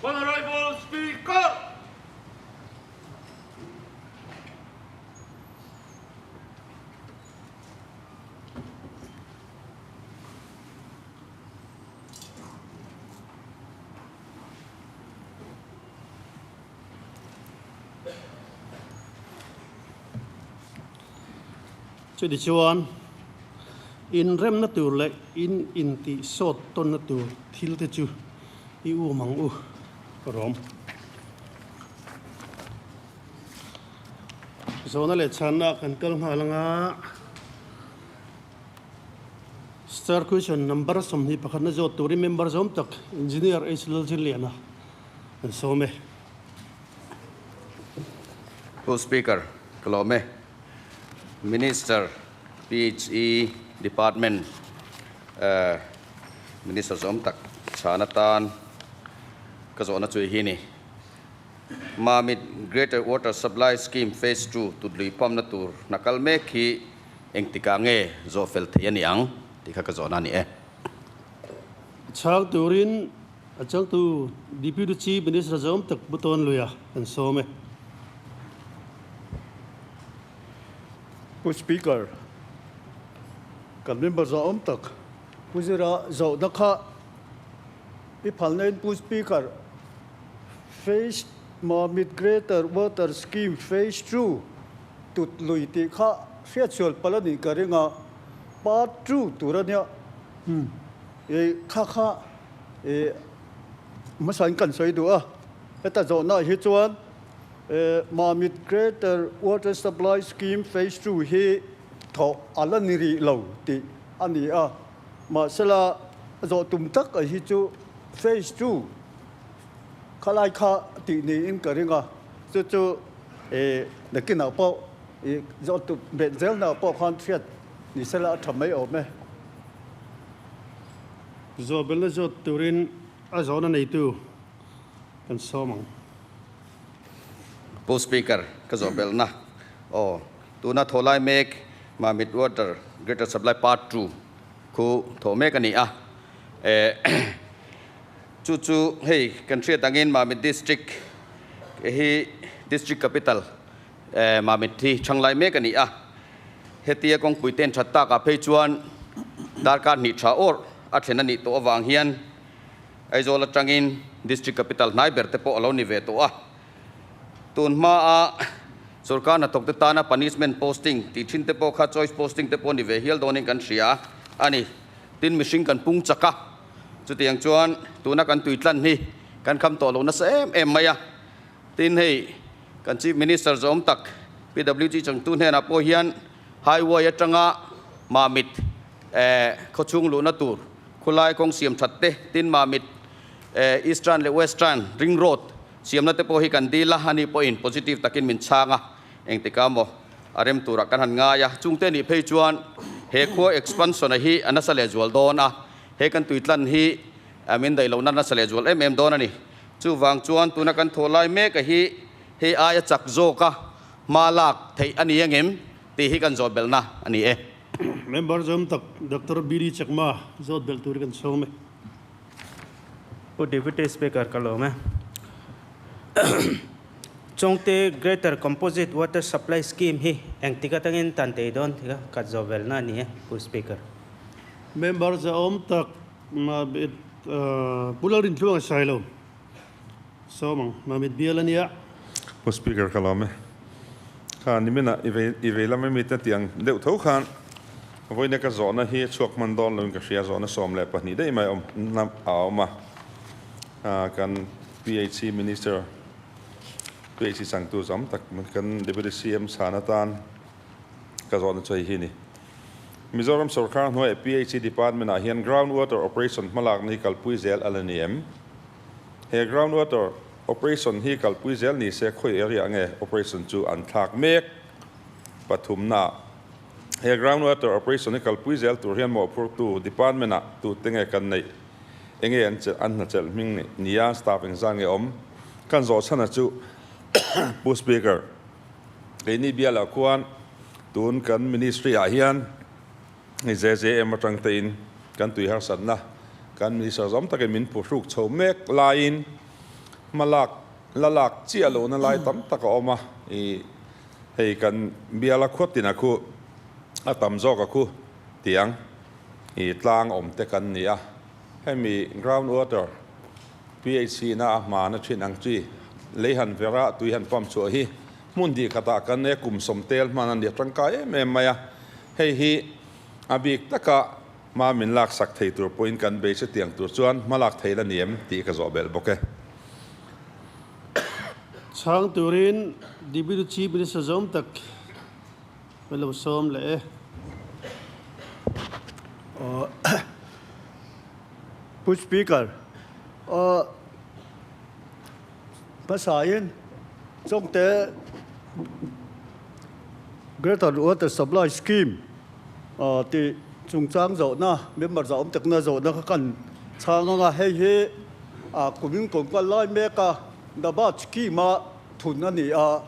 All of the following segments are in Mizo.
Honourable Speaker! Chutichuan, inremna tur leh in intihsawt tawnna tur thilte chu i um ang u, Rom. Zawhna leh chhanna kan kal nghal anga Star question number 21 na zawt turin member zawm tak Engineer H Lalzirliana an sawm e. Pu Speaker, ka lawm e. Minister, PHE Department Minister zawm tak chhan atan ka zawhna chu hi ni. Mamit Greater Water Supply Scheme Phase Two tutlui pump-na tur hna kal mek hi engtikah nge zawh fel thei a ni ang tih kha ka zawhna a ni e. Chhang turin a changtu Deputy Chief Minister zawm tak Pu Tawn Luia kan sawm e. Pu Speaker, kan member zawm tak Pu Zira zawhna kha i phalna in Pu Speaker, Phase Mamit Greater Water Scheme Phase Two tut lui tih kha hriatsual palh a nih ka ring a, Part Two tur a nia. I kha kha i hmasain kan sawi duh a, heta zawhnaah hi chuan Mamit Greater Water Supply Scheme Phase Two hi thawh a la ni rih lo tih a ni a, mahsela zawh tum tak hi chu Phase Two Khalai kha tih niin ka ring a, chu chu nakinah pawh i zawhtu bet zelnaah pawh khan hriat ni sela a tha mai awm e. Zawhbelna zawt turin a zawhna neitu kan sawm ang. Pu Speaker, ka zawhbelna aw. Tuna thawh lai mek Mamit Water Greater Supply Part 2 khu thawh mek a ni a. Chu chu hei kan hriat angin Mamit District hi District Capital Mamit hi chhang lai mek a ni a. Hetia kawngpui ten that takah phei chuan darkar hnih tha awrh a thlen a nih tawh avang hian Aizawl atangin District Capital hnai ber te pawh a lo ni ve tawh a. Tun hmaa sorkar hnathawk te tana punishment posting tih thin te pawh kha choice posting te pawh ni ve hial dawnin kan hria a ni. Tin mihring kan pung chak a, chutiang chuan tuna kan tui tlan hi kan kham tawh lo nasa em em mai a. Tin hei kan Chief Minister zawm tak PWG changtu hnenah pawh hian highway atanga Mamit khawchhung luhna tur khulai kawng siam that te, tin Mamit Eastern leh Western ring road siamna te pawh hi kan dil a, ani pawhin positive takin min chhang a, engtikah maw a rem turah kan han ngai a, chungte nih phei chuan he khua expansion a hi a nasa lehzual dawn a, he kan tuitlan hi min daih lohna nasa lehzual em em dawn a ni. Chuvang chuan tuna kan thawh lai mek a hi hei aia chak zawka hma lak theih a ni angem tih hi kan zawt belhna a ni e. Member zawm tak Doctor BD Chakma zawt belh tur kan sawm e. Pu Deputy Speaker ka lawm e. Chawngte Greater Composite Water Supply Scheme hi engtik atangin tan tei dawn tih kha ka zawh velna a ni e, Pu Speaker. Member zahawm tak Pu Lalrintluanga Sailo sawm ang, Mamit bial a nia. Pu Speaker ka lawm e. Kha niminah i vei i vei lam emi te tiang deuh tho khan vawiina ka zawhna hi chhuak hman dawn loin ka hria, zawhna 12 daih mai awm a awm a. Kan PHC Minister PHC changtu zawm tak kan Deputy CM chhan atan ka zawhna chu hei hi a ni. Mizoram sorkar hnuaiah PHC Department ah hian Ground Water Operation hmalakna hi kalpui zel a la ni em? He Ground Water Operation hi kalpui zel ni se khawi area nge operation chu an thlak mek? Pathumna He Ground Water Operation hi kalpui zel tur hian mawhphurtu Department ah tute nge kan neih? Enge an chelh an hna chelh hming ni nia staff engzah nge awm? Kan zawh chhana chu Pu Speaker, keini bialah khuan tun kan ministry ah hian hei JJM atang te in kan tui harsatna kan minister zawm takin min phuhruk chho mek laiin hmalak la lak chiah lohna lai tam tak a awm a, ih hei kan biala khuatin a khu a tam zawk a khu tiang. I tlang awm te kan ni a, hemi ground water PHC na a hman a thin ang chi lei han vera tui han pump chhuah hi hmun dih khatah kan nei a, kum sawm tel hman a ni a tangkai em em mai a, hei hi a bik taka hma min lak sak thei tur pawhin kan bei chutiang tur chuan hma lak thei la ni em tih ka zawh belh bawk e. Chhang turin Deputy Chief Minister zawm tak Ka lo sawm leh e. Pu Speaker, hmasain Chawngte Greater Water Supply Scheme tih chungchang zawhna, member zahawm takna zawhna kha kan chhang ang a, hei hi kumin kum kal lai meka Nabard Scheme-a thun a ni a.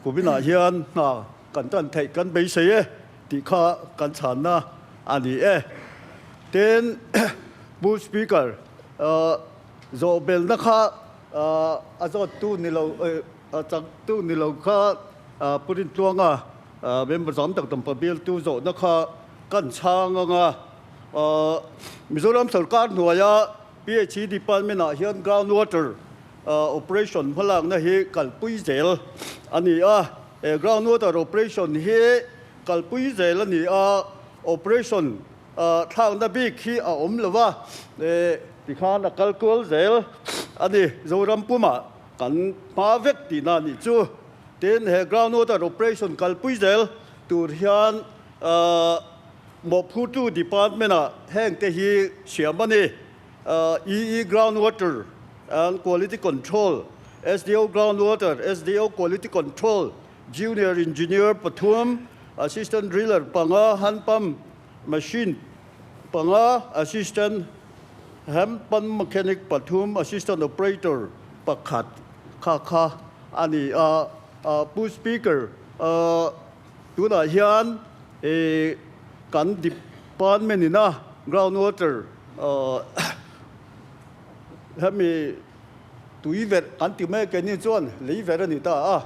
Kuminah hian hna kan tan theih kan beisei e tih kha kan chhanna a ni e. Tin, Pu Speaker, zawhbelna kha a zawttu ni lo, a changtu ni lo kha Pu Rintluanga member zam tak Dampa bialtu zawhna kha kan chhang ang a. Mizoram sorkar hnuaia PHE department-ah hian ground water Operation hmalakna hi kalpui zel a ni a, he ground water operation hi kalpui zel a ni a, operation thlakna bik hi a awm lo va, tikhan a kal kual zel a ni. Zoram pumah kan hma vek tihna a nih chu. Tin, he ground water operation kalpui zel tur hian mawhphurtu department-ah hengte hi siam a ni. EE Ground Water and Quality Control, SDO Ground Water, SDO Quality Control, Junior Engineer pathum, Assistant Driller panga, Hand Pump Machine panga, Assistant Hand Pump Mechanic pathum, Assistant Operator pakhat kha kha a ni a. Pu Speaker, tunah hian kan department ina ground water hemi tui verh kan ti mai keini chuan lei verh a ni ta a,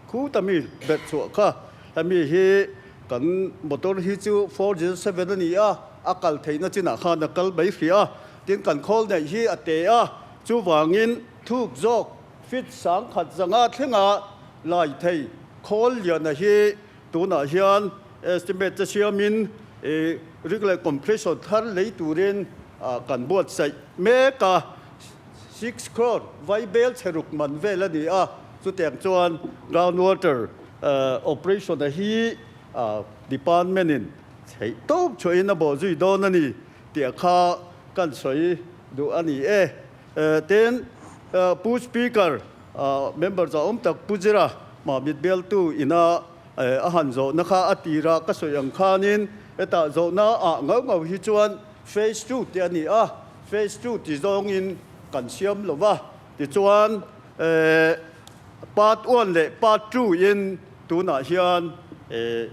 khuta mi verh chhuah kha hemi hi kan motor hi chu 407 a ni a, a kal theihna chinah khan a kal mai hrih a, tin kan khawl neih hi a te a, chuvangin thuk zawk Feet 10,000 zanga thlenga lai thei khawl liana hi tunah hian estimate te siamin rig leh compressor thar lei turin kan buatsaih mek a, 6 crore vaibel chhe ruk man vel a ni a, chutiang chuan ground water operation a hi department in theih tawp chhuahin a bawhzui dawn a ni tih kha kan sawi duh a ni e. Tin, Pu Speaker, member zahawm tak Pu Zira Mahmit bialtu ina a han zawhna kha a tira ka sawi ang khanin hetah zawhna ah ngau ngau hi chuan Phase ii tih a ni a, Phase ii ti zawngin kan siam lo va, tichuan Part I leh Part ii in tunah hian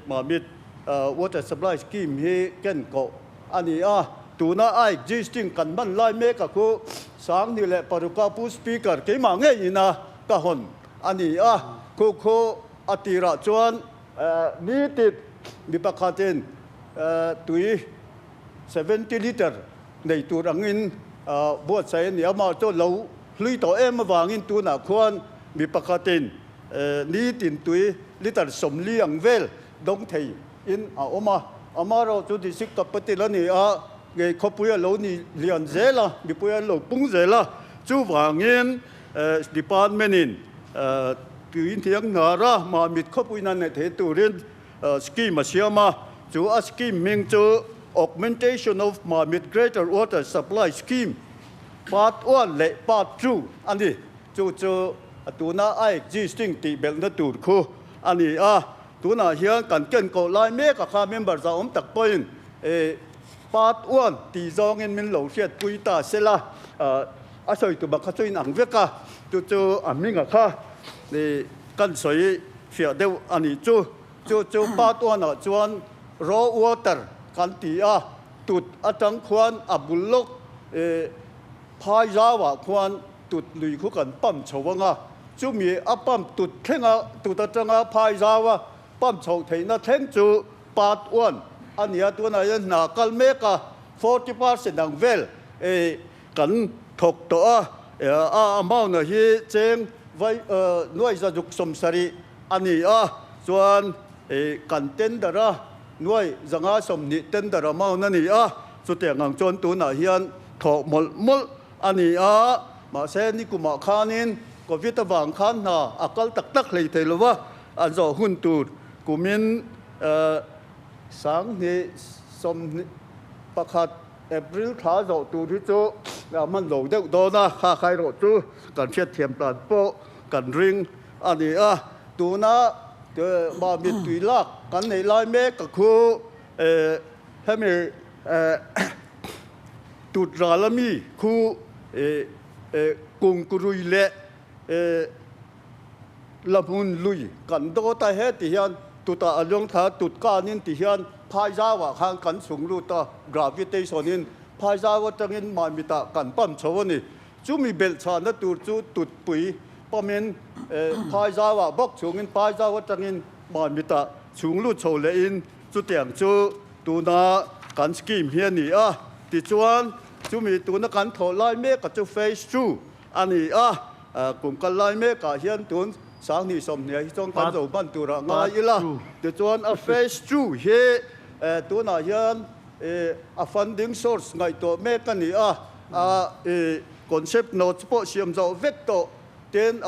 Mahmit Water Supply Scheme hi ken koh a ni a, tuna a existing kan hman lai mek a khu 2006 a Pu Speaker keimah ngei ina ka hawn a ni a, khu khu a tirah chuan nitin mi pakhatin tui 70 litre nei tur angin buatsaih a ni a, mah chu lo hlui tawh em avangin tunah khuan mi pakhatin nitin tui litre 40 ang vel dawng thei in a awm a, amaherawh chu district capital a ni a, ngei khawpui a lo ni lian zel a, mipui an lo pung zel a, chuvangin department in tui hniang hnar a, mahmit khawpuiin a neih theih turin scheme a siam a, chu a scheme hming chu Augmentation of Mamit Greater Water Supply Scheme Part I leh Part II a ni, chu chu tuna a existing tih belhna tur khu a ni a. Tunah hian kan ken koh lai mek a kha member za awm tak pawhin part one tih zawngin min lo hriatpui ta se la, a sawi tum a kha chu inang vek a, chu chu a hming a kha kan sawi fiah deuh a nih chu. Chu chu part one ah chuan raw water kan ti a, tut atang khuan a bul lawk phai zauah khuan tut lui khu kan pump chho ang a, Chumi a pump tut thlenga tut atanga phai zau a pump chhoh theihna thleng chu part one a ni a, tunah hian hna kal mek a, 40% ang vel kan thawk tawh a, a amount a hi cheng vai nuai zazuk 70 a ni a, chuan kan tender a nuai 120 tender amount a ni a, chutiang ang chuan tunah hian thawh mawlh mawlh A ni a, mahse nikumah khanin Covid avang khan hna a kal tak tak hlei thei lo va, an zawh hun tur kumin 2021 April thla zawh tur hi chu a hman lo deuh dawn a, kha khai rawh chu kan hriatthiam tan pawh kan ring a ni a. Tuna mahni tui lak kan neih lai mek a khu hemi Tut ral a mi khu kungkurui leh la hmun lui kan dawt a, he ti hian tutah a luang thla a, tut kanin ti hian phai zauah khan kan chhung lut a, gravitation in phai zau atangin mahmitah kan pump chho a ni. Chumi belh chhahna tur chu tutpui pumpin phai zauah bawk chhungin phai zau atangin mahmitah chhung lut chho lehin Chutiang chu tuna kan scheme hi a ni a, tichuan chumi tuna kan thawh lai mekah chu phase ii a ni a, kum kal lai mekah hian tun 2020 hi chuan kan zo hman turah ngai ila, tichuan a phase ii hi tunah hian a funding source ngaihtuah mek a ni a, concept notes pawh siam zawh vek tawh, tin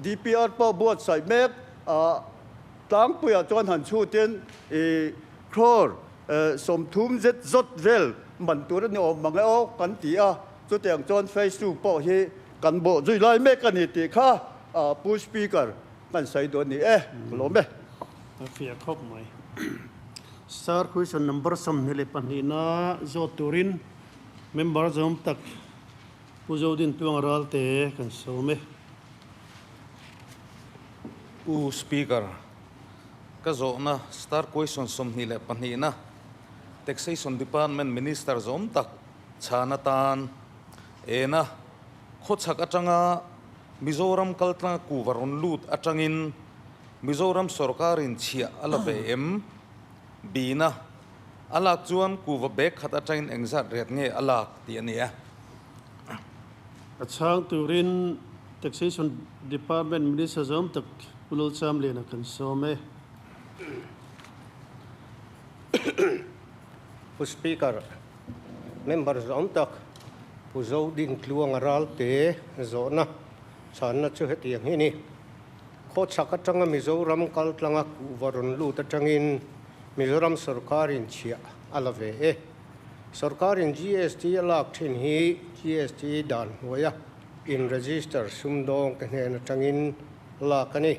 DPR pawh buatsaih mek a. Tlangpuiah chuan han chhutin i crore 30 zet zawt vel man tur a ni awm mang e aw kan ti a, chutiang chuan phase ii pawh hi kan bawh zui lai mek a ni tih kha Pu Speaker kan sawi duh a ni e, ka lawm e. A fiah khawp mai. Sir, question number 22 na zawt turin member zawm tak Pu Zodin Tuanga Ralte kan sawm e. Pu Speaker, ka zawhna star question 22 na Taxation Department Minister zawm tak chhan atan ena khawchhak atanga Mizoram kaltlanga kuva rawn lut atangin Mizoram sorkarin chhiah a la ve em? Bina a lak chuan kuva bag khat atangin engzat riat nge a lak tih a ni e. A chhang turin Taxation Department Minister zawm tak Pu Lalchamliana kan sawm e. Pu Speaker, member zawm tak Pu Zodintluanga Ralte zawhna chhanna chu hetiang hi a ni. Khawchhak atanga Mizoram kaltlanga kuhva rawn lut atangin Mizoram sorkarin chhiah a la ve e. Sorkarin GST a lak thin hi GST dan hnuaia in register sumdawng te hnen atangin lak a ni.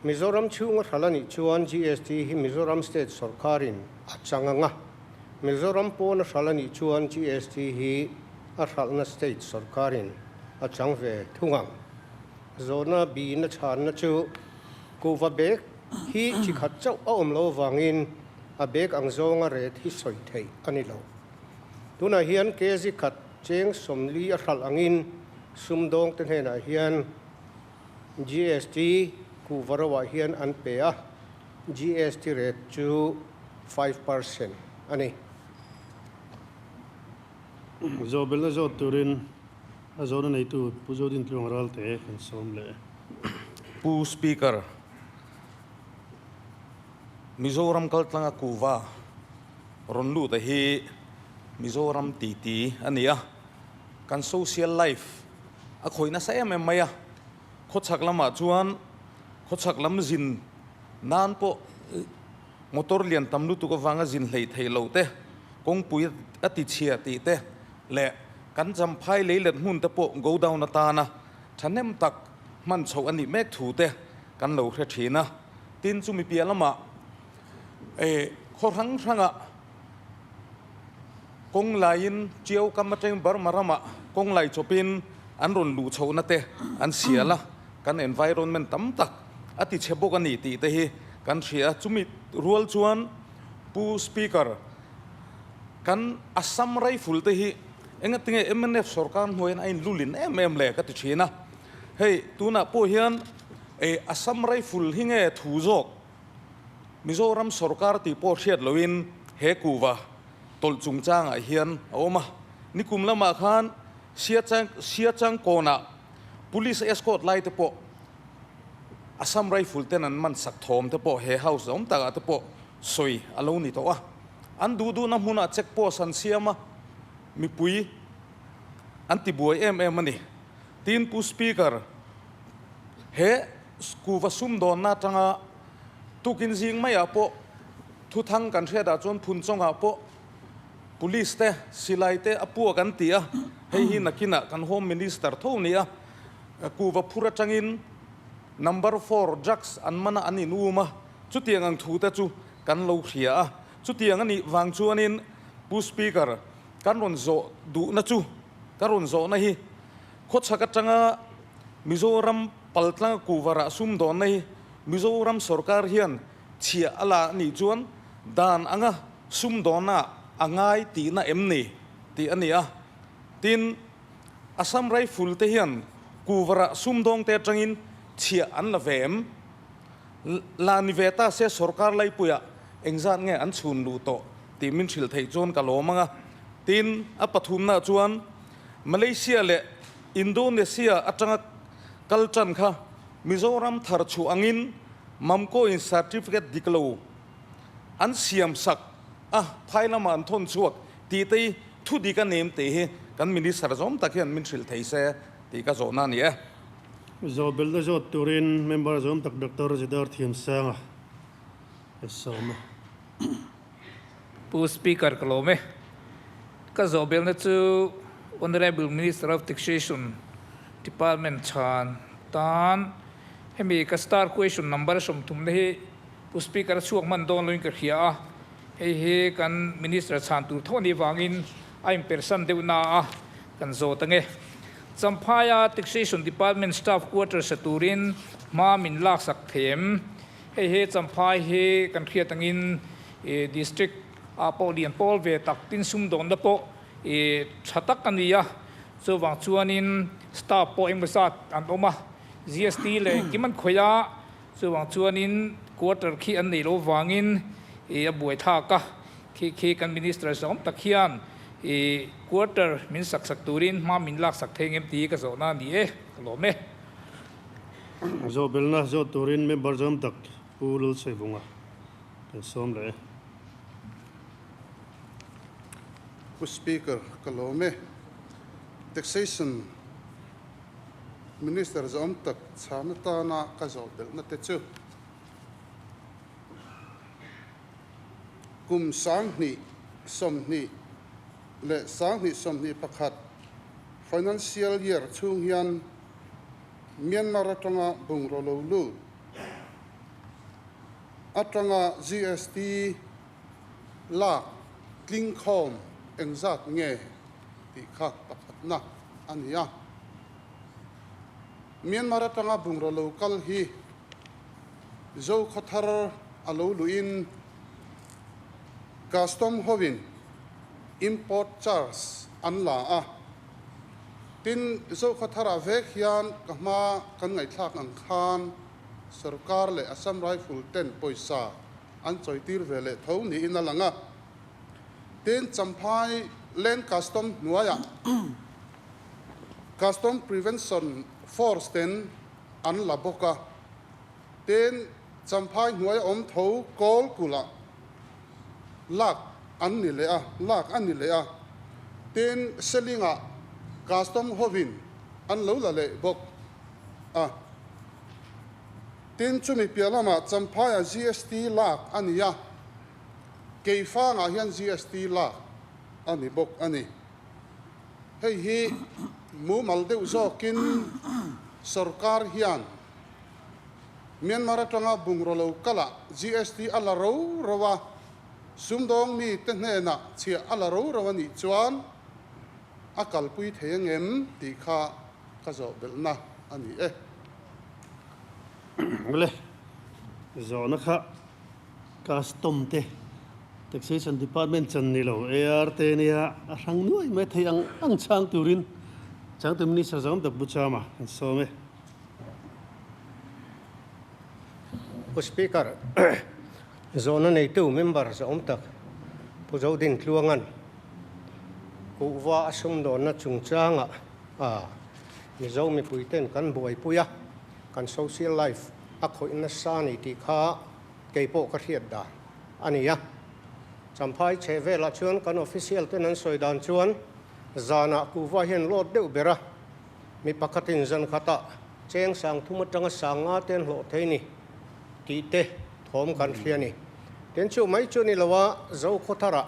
Mizoram chhunga hral a nih chuan GST hi Mizoram state sorkarin a chang ang a, Mizoram pawna hral a nih chuan GST hi a hralhna state sorkarin a chang ve thung ang. Zawhna bihna chhanna chu kuhva bag hi chi khat chauh a awm lo avangin a bag ang zawnga ret hi sawi theih a ni lo. Tunah hian kg khat cheng 40 a hralh angin sumdawngte hnenah hian GST kuhva roah hian an pe a, GST rate chu 5% a ni. Zawhbelna zawt turin a zawhna neitu Pu Zodintluang Ralte kan sawm leh e. Pu Speaker, Mizoram kaltlanga kuhva rawn lut a hi Mizoram titi a ni a, kan social life a khawih nasa em em mai a, khawchhak lamah chuan khawchhak lam zin nan pawh Motor lian tam lutuk avanga zin hlei thei lo te, kawngpui a ti chhia tih te leh kan Champhai leilet hmun te pawh godown atana thahnem tak hman chhoh a nih mek thu te kan lo hre thin a. Tin, chumi piah lamah khaw hrang hrangah kawng laiin Tiau kam atangin Burma ramah kawng lai chawpin an rawn luh chhohna te an sial a, kan environment tam tak a ti chhe bawk a ni tih te hi kan hria. Chumi rual chuan Pu Speaker, kan Assam Rifle te hi engatinge mnf sorkar hnuaiin a inlulin em em le ka ti thin a. Hei tunah pawh hian Assam Rifle hi nge thu zawk Mizoram sorkar tih pawh hriat loin he kuhva tawlh chungchangah hian a awm a. Nikum lamah khan Siachang kawnah Police escort lai te pawh Assam Rifle ten an man sak thawm te pawh he house awm takah te pawh sawi a lo ni tawh a. An duh duhna hmunah check post an siam a, mipui an ti buai em em a ni. Tin Pu Speaker, he kuhva sumdawnna atanga tukin zing maiah pawh thuthang kan hriatah chuan Phunchawngah pawh Police te, silai te a puak an ti a, hei hi nakinah kan Home Minister tho ni a, kuhva phur atangin number four drugs an man a an in um a, chutiang ang thu te chu kan lo hria a, chutiang a nih vang chuanin Pu Speaker kan rawn zawh duhna chu ka rawn zawhna hi khawchhak atanga Mizoram paltlanga kuhva rah sumdawnna hi Mizoram sorkar hian chhiah a la a nih chuan dan anga sumdawnna a ngai tihna em ni tih a ni a. Tin, Assam Rifle te hian kuhva rah sumdawngte atangin chhiah an la ve em? La ni ve ta se sorkar laipuiah engzat nge an chhun luh tawh tih min hrilh theih chuan ka lawm ang a. Tin, a pathumnaah chuan Malaysia leh Indonesia atanga kal tan kha Mizoram thar chhuah angin Mamco in certificate dik lo an siam sak a, phai lamah an thawn chhuak tih te hi thu dik a nem tih hi kan Minister zawm tak hian min hrilh thei se tih ka zawhna a ni e. Zawhbelhna zawt turin Member zawm tak Doctor Zidar Thiamsanga a sawm a. Pu Speaker ka lawm e. Ka zawhbelhna chu Honourable Minister of Taxation Department chhan tan hemi ka star question number 30 na hi Pu Speaker a chhuak hman dawn loin ka hria a, hei hi kan Minister chhan tur tho anih vangin a inpersan deuh na a kan zawt ange. Champhaia Taxation Department Staff Quarters a turin Hma min laksak thei em? Hei he Champhai hi kan hriat angin District ah pawh lian pawl ve tak tin sumdawnna pawh tha tak a ni a, chuvang chuanin staff pawh engemaw zat an awm a, GST leh engkim an khawih a, chuvang chuanin quarter khi an neih loh vangin a buaithlak a, khi khi kan Minister zawm tak hian quarter min sak sak turin hma min laksak thei ngem tih ka zawhna a ni e, ka lawm e. Zawhbelna zawh turin member zawm tak Pu Lalsaivunga kan sawm leh e. Pu Speaker, ka lawm e. Taxation Minister zawm tak chhan atana ka zawhbelhna te chu kum 2020 leh 2021 Financial Year chhung hian Myanmar atanga bungraw lo lut atanga GST lak tlingkhawm engzat nge tih kha pakhatna a ni a. Myanmar atanga bungraw lo kal hi Zokhawthar a lo luhin Custom hoin import charge an la a. Tin, Zokhawtharah vek hian ka hma kan ngaihthlak ang khan sorkar leh Assam Rifle ten pawisa an chawitir ve leh tho niin a lang a. Tin, Champhai Land Custom hnuaiah Custom Prevention Force ten an la bawk a. Tin, Champhai hnuaia awm tho Kawlkulh-ah lak an ni leh a, lak a ni leh a. Tin, Selingah custom hovin an lo la leh bawk a. Tin, chumi piah lamah Champhaiah GST lak a ni a, Keifangah hian GST lak a ni bawk a ni. Hei hi mumal deuh zawkin sorkar hian Myanmar atanga bungraw lo kalah GST a la ro ro a, sumdawng mite hnenah chhiah a la ro ro a nih chuan a kalpui thei angem tih kha ka zawh belhna a ni e. Awle, zawhna kha Custom te, Taxation Department chan ni lo, AR te nia a hrang nuai mai thei ang ang chhang turin Changtu Minister Zawng Tak Buchama an sawm e. Pu Speaker, zawhna neitu member zawm tak Pu Zodin Tluangan kuhva a sumdawnna chungchangah Mizo mipuiten kan buaipui a, kan social life a khawih nasa a ni tih kha kei pawh ka hriat dan a ni a. Champhai chheh velah chuan kan official ten an sawi dan chuan zanah kuhva hian load deuh ber a, Mi pakhatin zan khatah cheng sang thum atanga sang nga te an hlawh thei ni tih te thawm kan hria ni. Tin chu mai chu ni lo a, Zokhawtharah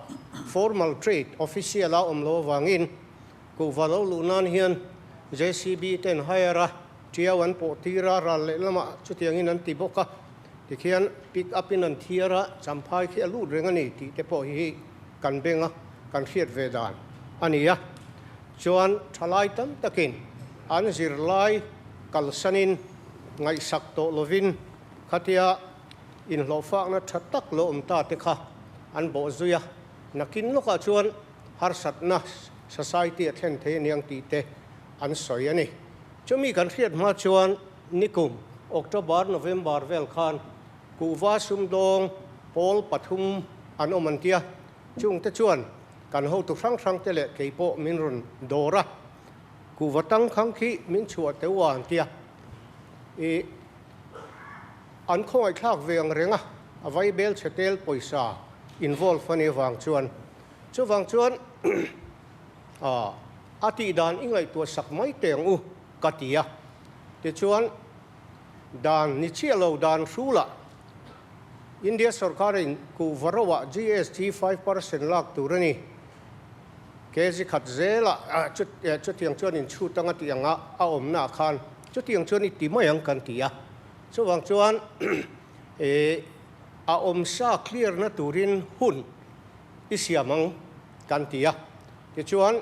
formal trade official a awm lo avangin kuhva lo luh nan hian JCB ten hire a, tiau an pawh tir a, ral leh lamah chutiangin an ti bawk a, tikhian pick up in an thiar a, champhai khi a lut reng a ni tih te pawh hi kan beng a, kan hriat ve dan a ni a. Chuan thalai tam takin an zirlai kalsanin ngaihsak tawh lovin khatia inhlawhfakna tha tak lo awm ta te kha an bawh zui a, nakin lawkah chuan harsatna society a thlen thei aniang tih te an sawi a ni. Chumi kan hriat hma chuan nikum October, November vel khan kuhva sumdawng pawl pathum an awm an tia, chungte chuan Kan hotu hrang hrang te leh kei pawh min rawn dawr a, kuhva tang khang khi min chhuah teuh a an ti a. I an khawngaihthlak ve ang reng a, a vai bel chhe tel pawisa involve a nih avang chuan. Chuvang chuan a tih dan i ngaihtuah sak mai teh ang u ka ti a. Tichuan dan ni chiah lo dan hrulah India sorkarin kuhva roah GST 5% lak tur a ni. Kg khat zelah chutiang chuan inchhut anga tih anga a awmnaah khan chutiang chuan i ti mai ang kan ti a. Chuvang chuan a awmsa clear na turin hun i siam ang kan ti a. Tichuan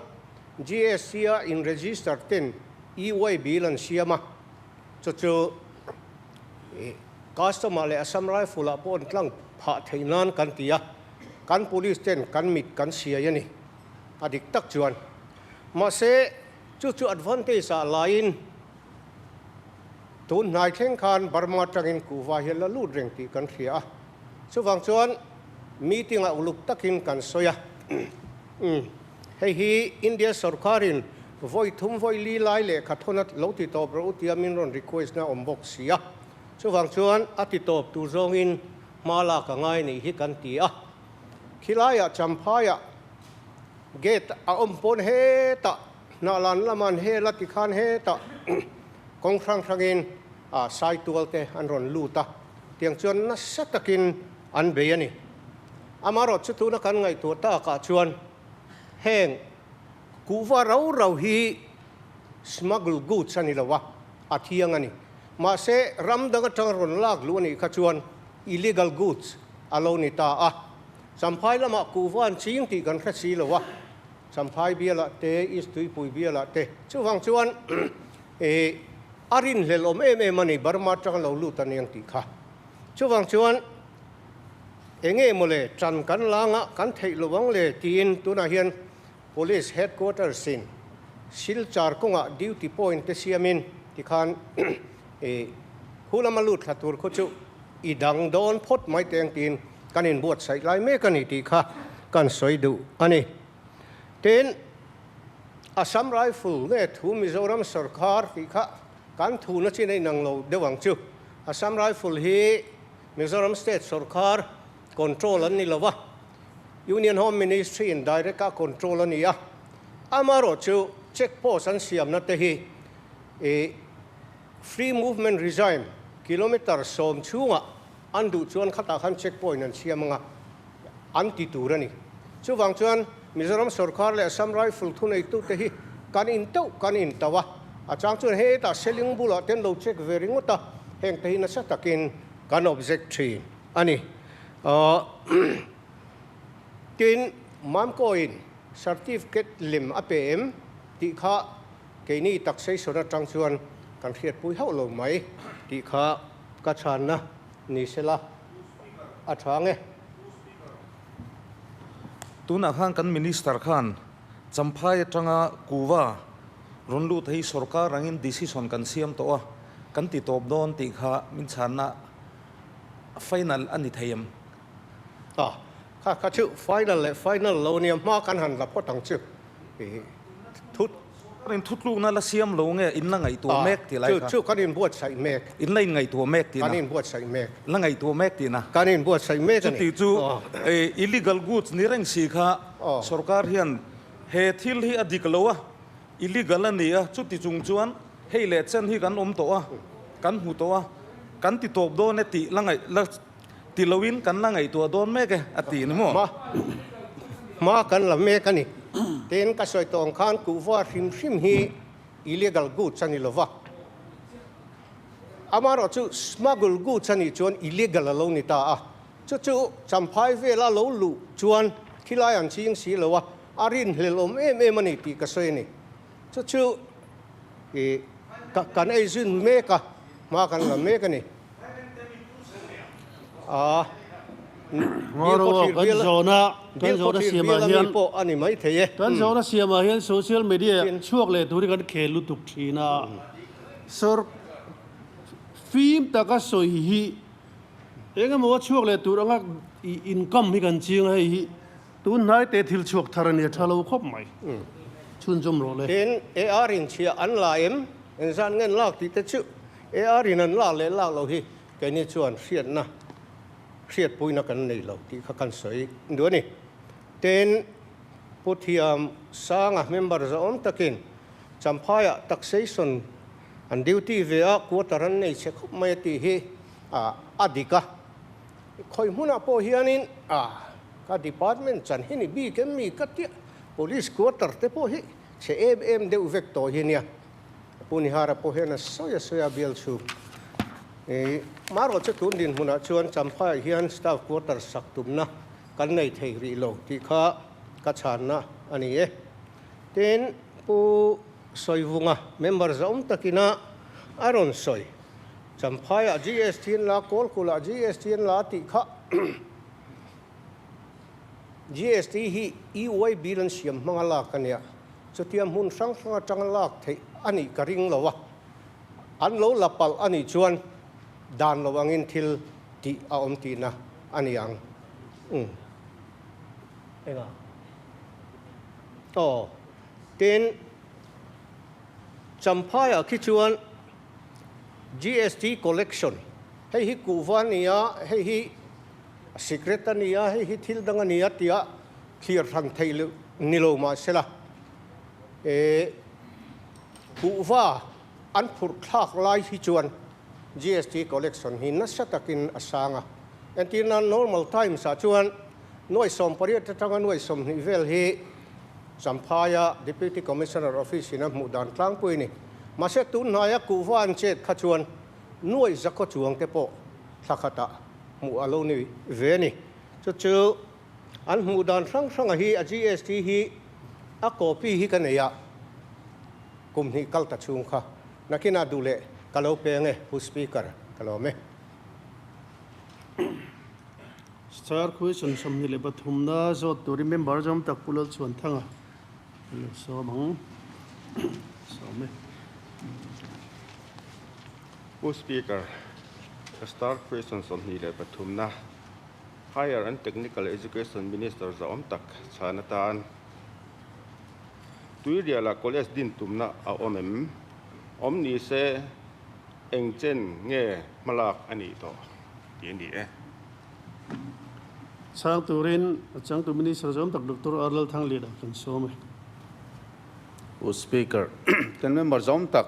GST a in register ten e-way bill an siam a, chu chu. Custom ah leh Assam Rifle ah pawh an tlang phah theih nan kan ti a, kan police ten kan mit kan siai a ni a dik tak chuan. Mahse, chu chu advantage ah laiin tun hnai thleng khan Burma atangin kuhva hi a la lut reng tih kan hria a, chuvang chuan meeting ah uluk takin kan sawi a. Hei hi India sorkarin vawi thum vawi li lai lehkha thawn a lo ti tawp rawh u tia min rawn request na awm bawk si a. Chuvang chuan a ti tawp tur zawngin hma lak a ngai nih hi kan ti a. Khilaiah Champhaiah gate a awm pawn hetah Hnahlan laman hel a ti khan hetah kawng hrang hrangin Saitual te an rawn lut a. Tiang chuan nasa takin an bei a ni. Amaherawh chu tuna kan ngaihtuah takah chuan heng kuhva rau rau hi smuggle goods a ni lo a, a thiang a ni. Mahse, ram dang atanga rawn lak luh a nih kha chuan illegal goods a lo ni ta a. Champhai lamah kuhva an ching tih kan hre si lo a, Champhai bialah te, East Tuipui bialah te. Chuvang chuan a rinhlelh awm em em a ni, Burma atanga lo lut a niang tih kha. Chuvang chuan enge mawle tan kan la ngah kan theih lo ang le tiin tunah hian Police Headquarters in Silchar kawngah duty point te siamin tikhan i khu lama lut thla tur khu chu i dang dawn phawt mai teng tiin kan inbuatsaih lai mek a ni tih kha kan sawi duh a ni. Tin, Assam Rifle nge thu Mizoram sorkar tih kha kan thuna chin a inang lo deuh ang chu. Assam Rifle hi Mizoram State sorkar control an ni lo va, Union Home Ministry in direct a control a ni a. Amaherawh chu check post an siamna te hi ih free movement regime kilometre 10 chhungah an duh chuan khatah khan check point an siam anga an ti tur a ni. Chuvang chuan Mizoram sorkar leh Assam Rifle thuneitute hi kan intauh kan intauh a, a chang chuan hetah Seling bulah te an lo check ve ringawt a, heng te hi nasa takin kan object thin a ni. Tin, Mamkawiin certificate lem a pe em tih kha keini taxation atang chuan kan hriatpui hauh lo mai tih kha ka chhanna ni sela a tha nge. Tunah khan kan Minister khan Champhai atanga Kuva rawn lut hi sorkar angin decision kan siam tawh a, kan ti tawp dawn tih kha min chhanna final a ni thei em? A, kha kha chu final leh final lo nia hma kan han la phawt ang chu. Thut. In thutlukna la siam lo nge in la ngaihtuah mek tih lai kha? Chu chu kan inbuatsaih mek. In la inngaihtuah mek tihna? Kan inbuatsaih mek. La ngaihtuah mek tihna? Kan inbuatsaih mek a ni. Chuti chu illegal goods ni reng si kha sorkar hian he thil hi a dik lo a, illegal a ni a, chuti chung chuan hei leh chen hi kan awm tawh a, kan hmu tawh a, kan ti tawp dawn e tih la ngaih la Ti loin kan la ngaihtuah dawn mek e, a ti ni maw? Hma, hma kan la mek a ni. Tin, ka sawi tawh ang khan kuhva hrim hrim hi illegal goods a ni lo va. Amaherawh chu smuggle goods a nih chuan illegal a lo ni ta a. Chu chu Champhai vela lo luh chuan khilai an ching si lo a, a rinhlelh awm em em a ni tih ka sawi a ni. Chu chu i kan ei zun mek a, hma kan la mek a ni. Kan zawhna kan zawhna siamah hian kan zawhna siamah hian social media chhuak leh tur hi kan khel lutuk thin a, sawr fim taka sawi hi eng emaw a chhuak leh tur anga income hi kan ching a, hei hi tun hnai te thil chhuak thar a nia tha lo khawp mai. Chhunzawm rawh le. Tin, AR inchhia an la em? Engzat ngen lak tih te chu AR in an lak leh lak lo hi keini chuan hriatna, hriatpuina kan nei lo tih kha kan sawi duh a ni. Tin, Pu Thiam Sanga member zahawm takin Champhaiah taxation an duty ve a, quarter an nei chhe khawp mai a tih hi a dik a. Khawi hmunah pawh hianin ka department chan hi ni bik em mi ka tia police quarter te pawh hi chhe em em deuh vek tawh hi nia. Pu Nihara pawh hian a sawi a sawi a bial chhung. I marawh chu tun dinhmunah chuan Champhaiah hian staff quarter sak tumna kan nei thei rih lo tih kha ka chhanna a ni e. Tin, Pu Sawivunga member zawm takina a rawn sawi. Champhaiah GST an la, Kawlkulhah GST an la tih kha GST hi EY bill an siam hmanga lak a nia. Chutia hmun hrang hrang atanga lak theih a nih ka ring lo a, an lo la palh a nih chuan dan lo angin thil tih a awm tihna a ni ang. Umm. Enga? Aw. Tin, Champhaiah khi chuan GST collection, hei hi kuhva a ni a, hei hi sikret a ni a, hei hi thil dang a ni a tia thlir hran theih loh ni lo mah sela, eh, kuhva an phurh thlak lai hi chuan GST collection hi nasa takin a sang a. Entir nan normal times ah chuan nuai 18 atanga nuai 20 vel hi Champhaia Deputy Commissioner Office in a hmuh dan tlangpui a ni. Mahse tun hnaia kuhva an chet kha chuan nuai zakhaw chuang te pawh thla khatah hmuh a lo ni ve a ni. Chu chu an hmuh dan hrang hranga hi a GST hi a copy hi ka nei a, kum hnih kal ta chhung kha nakinah duh leh ka lo peng e Pu Speaker ka lawm e. Star question 23 na zawt turin member zawm tak Pu Lalchhuanthanga an lo sawm ang. Sawm e. Pu Speaker, Star question 23 na Higher and Technical Education Minister zawm tak chhan atan Tuiriala College din tumna a awm em? Awm ni se eng chen nge hmalak a nih tawh tih a ni e. Chhang turin a changtu Minister zawm tak Doctor R Lalthangliana kan sawm e. Pu Speaker, kan member zawm tak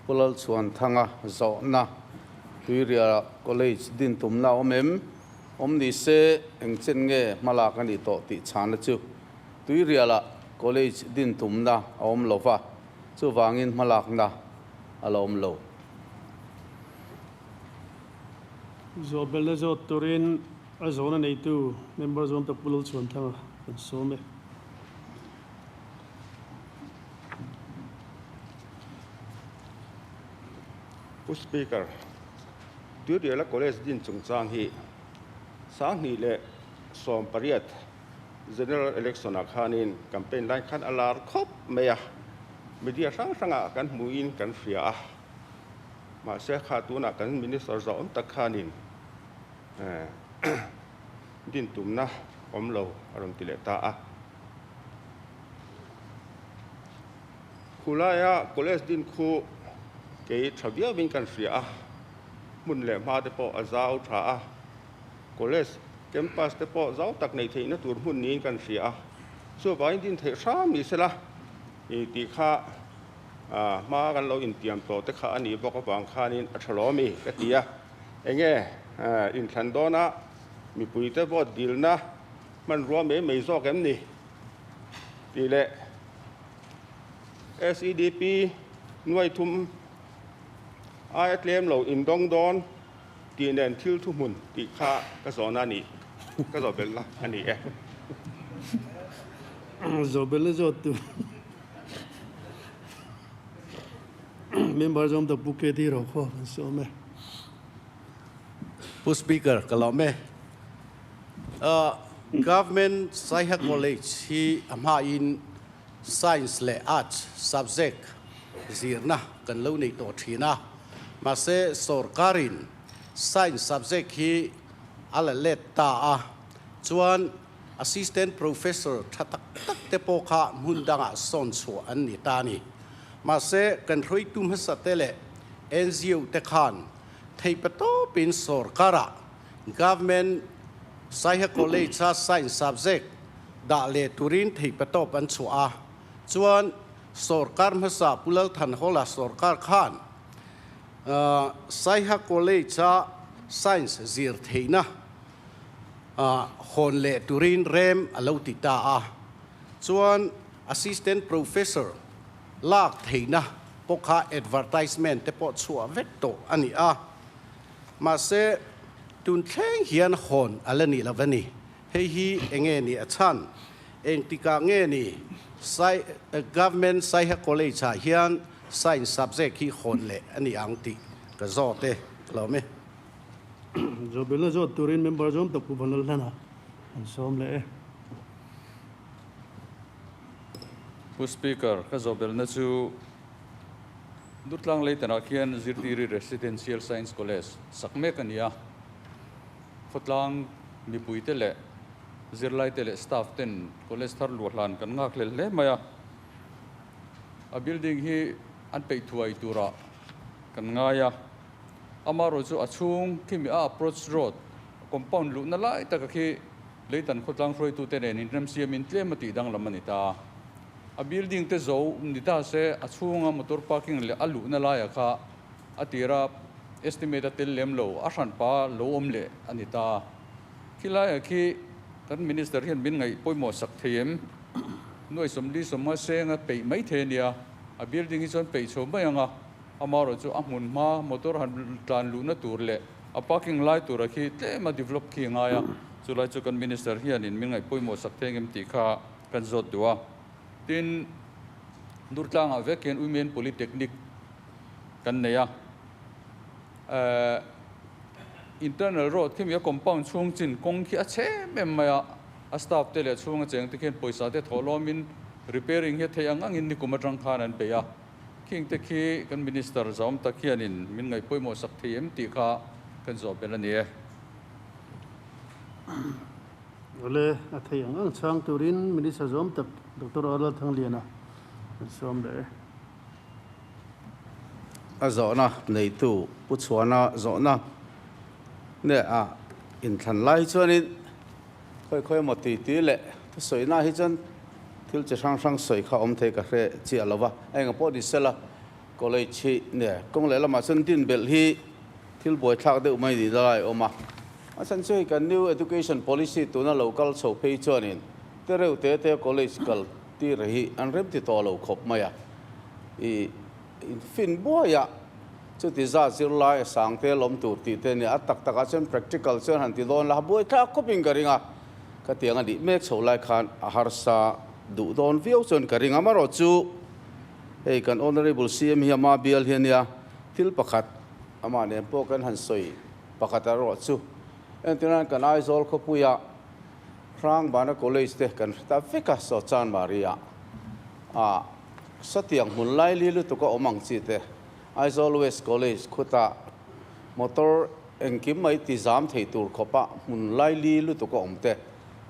Pu Lalchhuanthanga zawhna Tuiriala College din tumna a awm em? Awm ni se eng chen nge hmalak a nih tawh tih chhana chu Tuiriala College din tumna a awm lo va, chuvangin hmalakna a la awm lo. Zawhbelna zawt turin a zawhna neitu member zawm tak Pu Lalchhuanthanga kan sawm e. Pu Speaker, Tuiriala College din chungchang hi 2018 General Election ah khanin campaign lai khan a lar khawp mai a, media hrang hrangah kan hmuhin kan hria a, mahse kha tunah kan Minister zawm tak khanin din tumna awm lo a rawn ti leh ta a. Khulaia college din khu kei tha viauin kan hria a, hmun leh hma te pawh a zau tha a, College campus te pawh zau tak neih theihna tur hmun niin kan hria a, chuvangin din theih hram ni sela tih kha hma kan lo intiam tawh te kha a nih bawk avang khanin a tha lawm i ka ti a, enge inthlan dawna mipuite vote dilna hmanrua mai mai zawk em ni tih leh SEDP nuai thum aia tlem lo indawng dawn. Tih nen thil thuhmun tih kha ka zawhna a ni, ka zawh belhna a ni e. Zawh belhna zawt tu member zawm ta Pu KT Rokhaw kan sawm e. Pu Speaker, ka lawm e. Government Saiha College hi a hmain Science leh Arts subject zirna kan lo nei tawh thin a, mahse sorkarin Science subject hi a la let ta a, chuan Assistant Professor tha tak tak te pawh kha hmun dangah sawn chhuah an ni ta a ni. Mahse kan hruaitu hmasa te leh NGO te khan theihpa tawpin sorkarah Government Saiha College-a Science subject dah leh turin theihpatawp an chhuah a, chuan sorkar hmasa Pu Lalthanhawla sorkar khan Saiha College-a Science zir theihna hawn leh turin rem a lo ti ta a, chuan Assistant Professor lak theihna pawh kha advertisement te pawh chhuah vek tawh a ni a, mahse tun thleng hian hawn a la nih lo a ni. Hei hi enge ni a chhan? Engtikah nge ni Sai Government Saiha College ah hian Science subject hi hawn leh a ni ang tih ka zawt e. Ka lawm e. Zawhbelna zawt turin member zawm tak Pu Vanlalhlana an sawm leh e. Pu Speaker, ka zawhbelna chu Durtlang Leitanah khian Zirtiri Residential Science College sak mek a ni a. Khawtlang mipuite leh zirlaite leh staff ten college thar luah hlan kan nghak hlel hle mai a. A building hi an peih thuai turah kan ngai a. Amaherawhchu chu a chhung khimi a approach road compound luhna lai taka khi Leitan khawtlang hruaitute nen inremsiamin tlem a tih danglam a ni ta. A building te zo ni ta se a chhunga motor parking leh a luhna laiah kha a tira estimate a tel lem lo, a hranpa lo awm leh a ni ta. Khi laiah khi kan Minister hian min ngaih pawimawh sak thei em? Nuai sawmli sawmnga senga peih mai thei a nia, a building hi chuan peih chho mai ang a, amaherawh chu a hmun hma motor han tlan luhna tur leh a parking lai tura khi tlem a develop khi a ngai a, chulai chu kan Minister hianin min ngaih pawimawh sak thei engem tih kha kan zawt duh a. Tin, Durtlangah vek hian Women Polytechnic kan nei a, internal road khi mi a compound chhung chin kawng khi a chhe em em mai a, a staff te leh a chhunga cheng te khian pawisa te thawh lawmin repairing hi a theih ang angin nikum atang khan an bei a, khing te khi kan minister zawm tak hianin min ngaih pawimawh sak thei em tih kha kan zawh belh a ni e. Awle, a theih ang ang chhang turin Minister zawm tak Doctor Arlal Thangliana kan sawm leh e. A zawhna neitu Pu Chhuana zawhna nge a inthlan lai hi chuanin khawi khawi emaw ti ti leh thusawihnah hi chuan thil chi hrang hrang sawi kha awm thei ka hre chiah lo va, a enga pawh ni sela college hi nge kawng leh lamah chuan din belh hi thil buaithlak deuh mai ni lai a awm a. A chhan chu hei kan new education policy tuna lo kal chho phei chuanin te reuh te te college kal tir hi an rem ti tawh lo khawp mai a. I fin buai a, chuti zat zirlai a sang te lawm tur tih te nia, a tak takah chuan practical chuan han ti dawn la, a buaithlak khawpin ka ring a, khatiang a nih mek chho lai khan a harsa duh dawn viau chuan ka ring a. Amaherawh chu hei kan Honourable CM hi ama bial hi a nia, thil pakhat amah nen pawh kan han sawi pakhat erawh chu entirnan kan Aizawl khawpuia Hrangbana College te kan hre ta vek a, saw Chanmari-ah a satiang hmun lai li lutuk a awm ang chi te, Aizawl West College khutah motor engkim mai ti zam thei tur khawpa hmun lai li lutuk a awm te,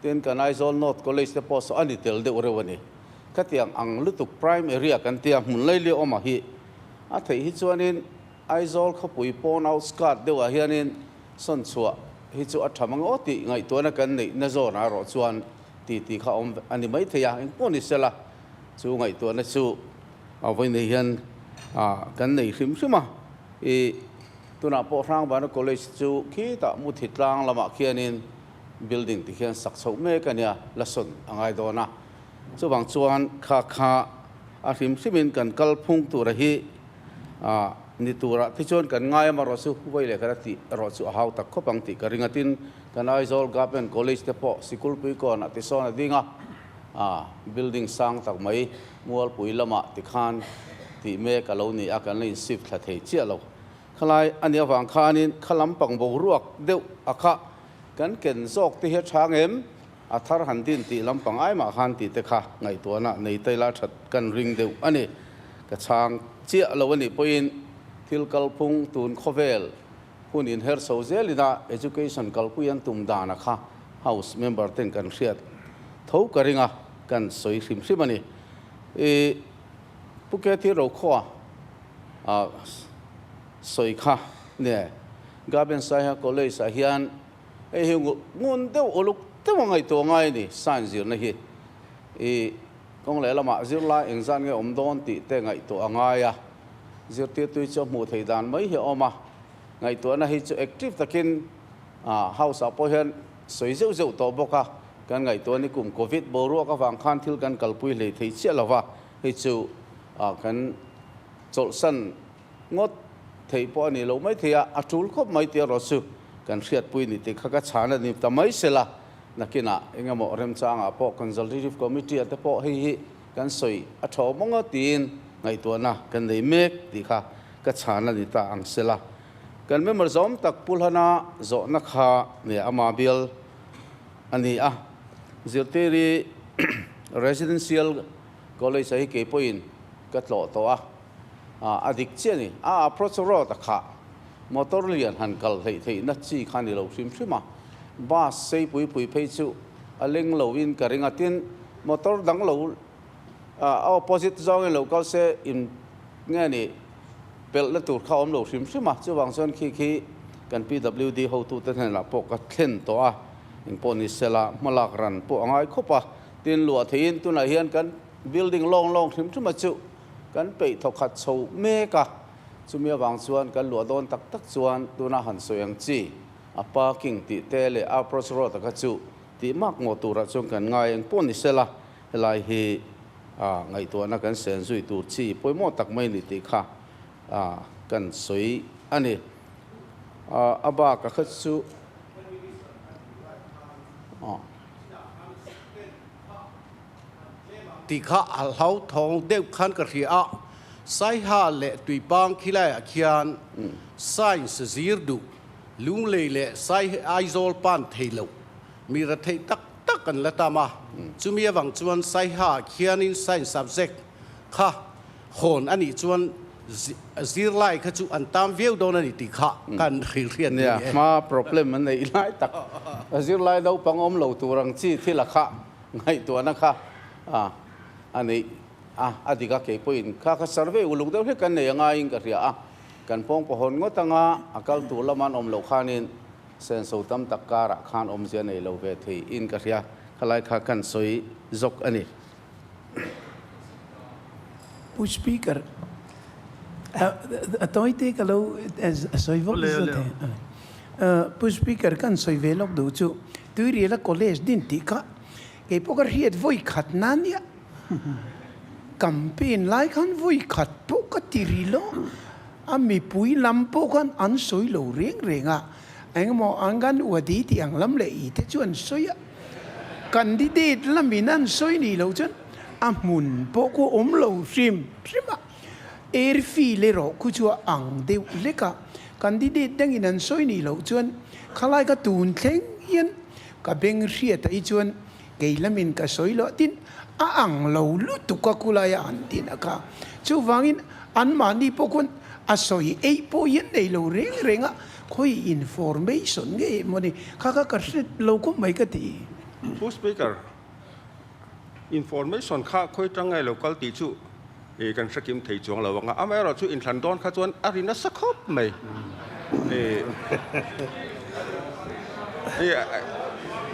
tin kan Aizawl North College te pawh saw a ni tel deuh reuh a ni. Khatiang ang lutuk prime area kan tia hmun lai li awm a hi a theih hi chuanin Aizawl khawpui pawn outskirt deuhah hianin sawn chhuah hi chu a tha mang aw tih ngaihtuahna kan neih na zawnah erawh chuan ti ti kha awm a ni maithei a, engpawh ni sela chu ngaihtuahna chu a vawi nei hian kan nei hrim hrim a. I tunah pawh Hrangbana College chu khitah Muthi tlang lamah khianin building ti khian sak chhoh mek a nia, la sawn a ngai dawn a. Chuvang chuan kha kha a hrim hrimin kan kal phung tura hi ni turah te chuan kan ngai a, amaherawh chu vawi leh khat a tih erawh chu a hau tak khawp ang tih ka ring a. Tin, kan Aizawl Government College te pawh sikul kawnah ti sawn a ding a, building sang tak mai Mualpui lamah tikhan tih mek a lo ni a, kan la in shift thla thei chiah lo. Khalai a nih avang khanin kha lampang boruak deuh a kha kan ken zawk te hi a tha ngem? A thar han din tih lampang ai mah khan tih te kha ngaihtuahna nei ta ila that kan ring deuh a ni. Ka chhang chiah lo a nih pawhin thil kalphung tun khawvel hun inher chho zelina education kalpui an tum dana kha House member ten kan hriat tho ka ring a, kan sawi hrim hrim a ni. I Pu Kathy Rokhua a sawi kha nge Gaben Saiha College ah hian Hei hi ngun deuh uluk deuh a ngaihtuah ngai a ni, science zirna hi. I kawng leh lamah zirlai engzat nge awm dawn tih te ngaihtuah a ngai a, zirtirtui chu a hmuh theih dan mai hi a awm a. Ngaihtuahna hi chu active takin house ah pawh hian sawi zeuh zeuh tawh bawk a, kan ngaihtuah ni kum covid boruak avang khan thil kan kalpui hlei thei chiah lo va, hei chu kan chawlhsan Ngawt theih pawh a ni lo mai thei a, a tul khawp mai tih erawh chu kan hriatpui ni tih kha ka chhan a ni ta mai sela, nakinah eng emaw remchangah pawh Consultative Committee ah te pawh hei hi kan sawi a tha awm ang a tiin ngaihtuahna kan nei mek tih kha ka chhan a ni ta ang sela. Kan member zawm tak Pulhana zawhna kha nge ama bial a ni a, zirtiri Residential College-a hi kei pawhin ka tlawh tawh a, a dik chiah a ni. A approach road a khah, motor lian han kal hleih theihna chi kha a ni lo hrim hrim a, bus sei pui pui phei chu a leng loin ka ring a, tin motor dang lo a opposite zawngin lo kal se in nge ni pelhna tur kha awm lo hrim hrim a, chuvang chuan khi khi kan PWD hotute hnenah pawh ka thlen tawh a, engpawh ni sela hmalak ran pawh a ngai khawp a, tin luah theihin tunah hian kan building lawng lawng hrim hrim a chu kan peih thawkhat chho mek a, chumi avang chuan kan luah dawn tak tak chuan tuna han sawi ang chi a parking tih te leh approach road a kha chu tih mak ngawh turah chuan kan ngai engpawh ni sela Helai hi ngaihtuahna kan sen zui tur chi pawimawh tak mai ni tih kha kan sawi a ni. A bak a kha chu Tih kha a hlauthawng deuh khan ka hria a, Saiha leh Tuipang khilaiah khian Science zir duh, Lunglei leh Aizawl pan thei loh Mi ratheih tak tak an la tam a, chumi avang chuan Saiha khianin Science subject kha hawn a nih chuan zirlai kha chu an tam viau dawn a ni tih kha kan hrilhriat ni Nia, e. hma problem an neih lai tak, zirlai naupang awm lo tur ang chi thil a kha ngaihtuahna kha a neih a, a dik a, kei pawhin kha kha survey uluk deuh hlek kan nei a ngaiin ka hria a, kan pawng pahawn ngawt anga a kal tur lama an awm loh khanin Senso tam tak karah khan awmzia nei lo ve thei in ka hria, khalai kha kan sawi zawk a ni. Pu Speaker, a tawite ka lo sawi vawk zawt e. Pu Speaker, kan sawi ve lawk duh chu Tuiriala College din tih kha kei pawh ka hriat vawi khat na nia. Campaign lai khan vawi khat pawh ka ti ri lo. A mipui lam pawh khan an sawi lo reng reng a, engemaw Anganwadi tih ang lam leh i te chu an sawi a, candidate lamin an sawi nih loh chuan a hmun pawh khu awm lo hrim hrim a, airfield erawh khu chu a ang deuh hlek a, candidate dangin an sawi nih loh chuan khalai ka tun thleng hian ka beng hriat ah hi chuan kei lamin ka sawi loh tin a ang lo lutuk a khulai a an tin a kha. Chuvangin anmahni pawh khuan a sawi eih pawh hian nei lo reng reng a, khawi information nge emaw ni kha kha ka hre lo khawp mai ka ti. Pu Speaker, information kha khawi tang nge lo kal tih chu kan hre kim thei chuang lo ang a, amaherawh chu inthlan dawn kha chuan a ri nasa khawp mai.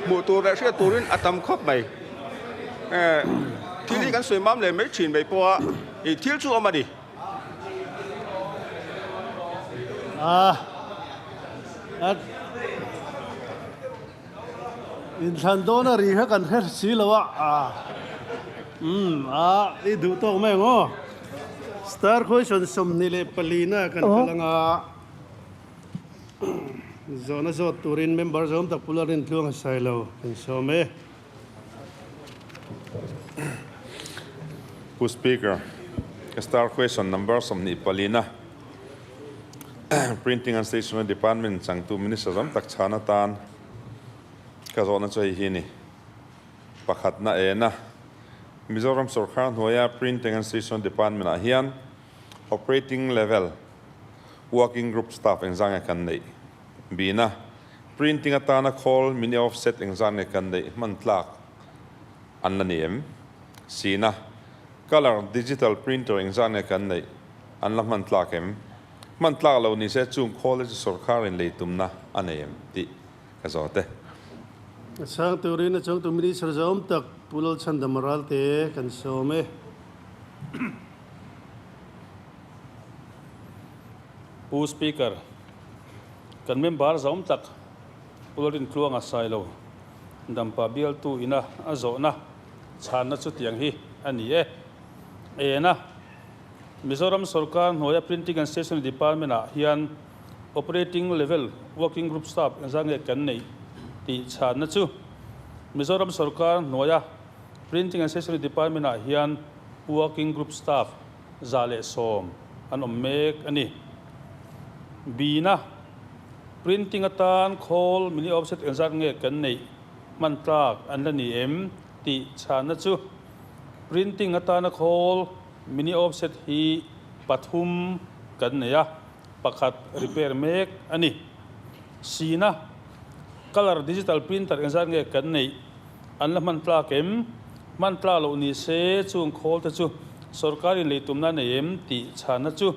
Hmuh tur leh hriat turin a tam khawp mai. Thil hi kan sawi mam leh mai thin mai pawh a, thil chu awm a ni. Inthlan dawn a ri kha kan hre si lo a, umm a i duh tawk mai ang aw. Star question 24 na kan kal anga zawhna zawt turin member zawm tak Pula Rintluang a sai lo kan sawm e. Pu Speaker, ka star question number 24 na Printing and Stationery Department changtu Minister zawm tak chhan atan Ka zawhna chu hei hi a ni. Pakhatna ena Mizoram sorkar hnuaia Printing and Stationery Department ah hian Operating Level Working Group Staff engzah nge kan neih? Bina Printing atana khawl Mini Offset engzah nge kan neih hman tlak an la ni em? Sina Colour Digital Printer engzah nge kan neih an la hman tlak em? Hman tlak lo nise chung khawl te chu sorkarin lei tumna a nei em tih Ka zawt e. A chhang turin a changtu Minister zawm tak Pu Lalchhandama Ralte kan sawm e. Pu Speaker, kan member zawm tak Pu Lalrintluanga Sailo Dampa bialtu ina a zawhna chhanna chutiang hi a ni e. Ena Mizoram sorkar hnuaia Printing and Stationery Department-ah hian Operating Level Working Group Staff engzah nge kan neih tih chhanna chu Mizoram sorkar hnuaia Printing and Stationery Department-ah hian Working Group Staff 110 an awm mek a ni. Bina. Printing atan khawl mini offset engzat nge kan neih hman tlak an la ni em tih chhanna chu printing atana khawl mini offset hi pathum kan nei a, pakhat repair mek a ni. Sina colour digital printer engzat nge kan neih an la hman tlak em? Hman tlak loh ni se chung khawl te chu sorkarin lei tumna a nei em tih chhanna chu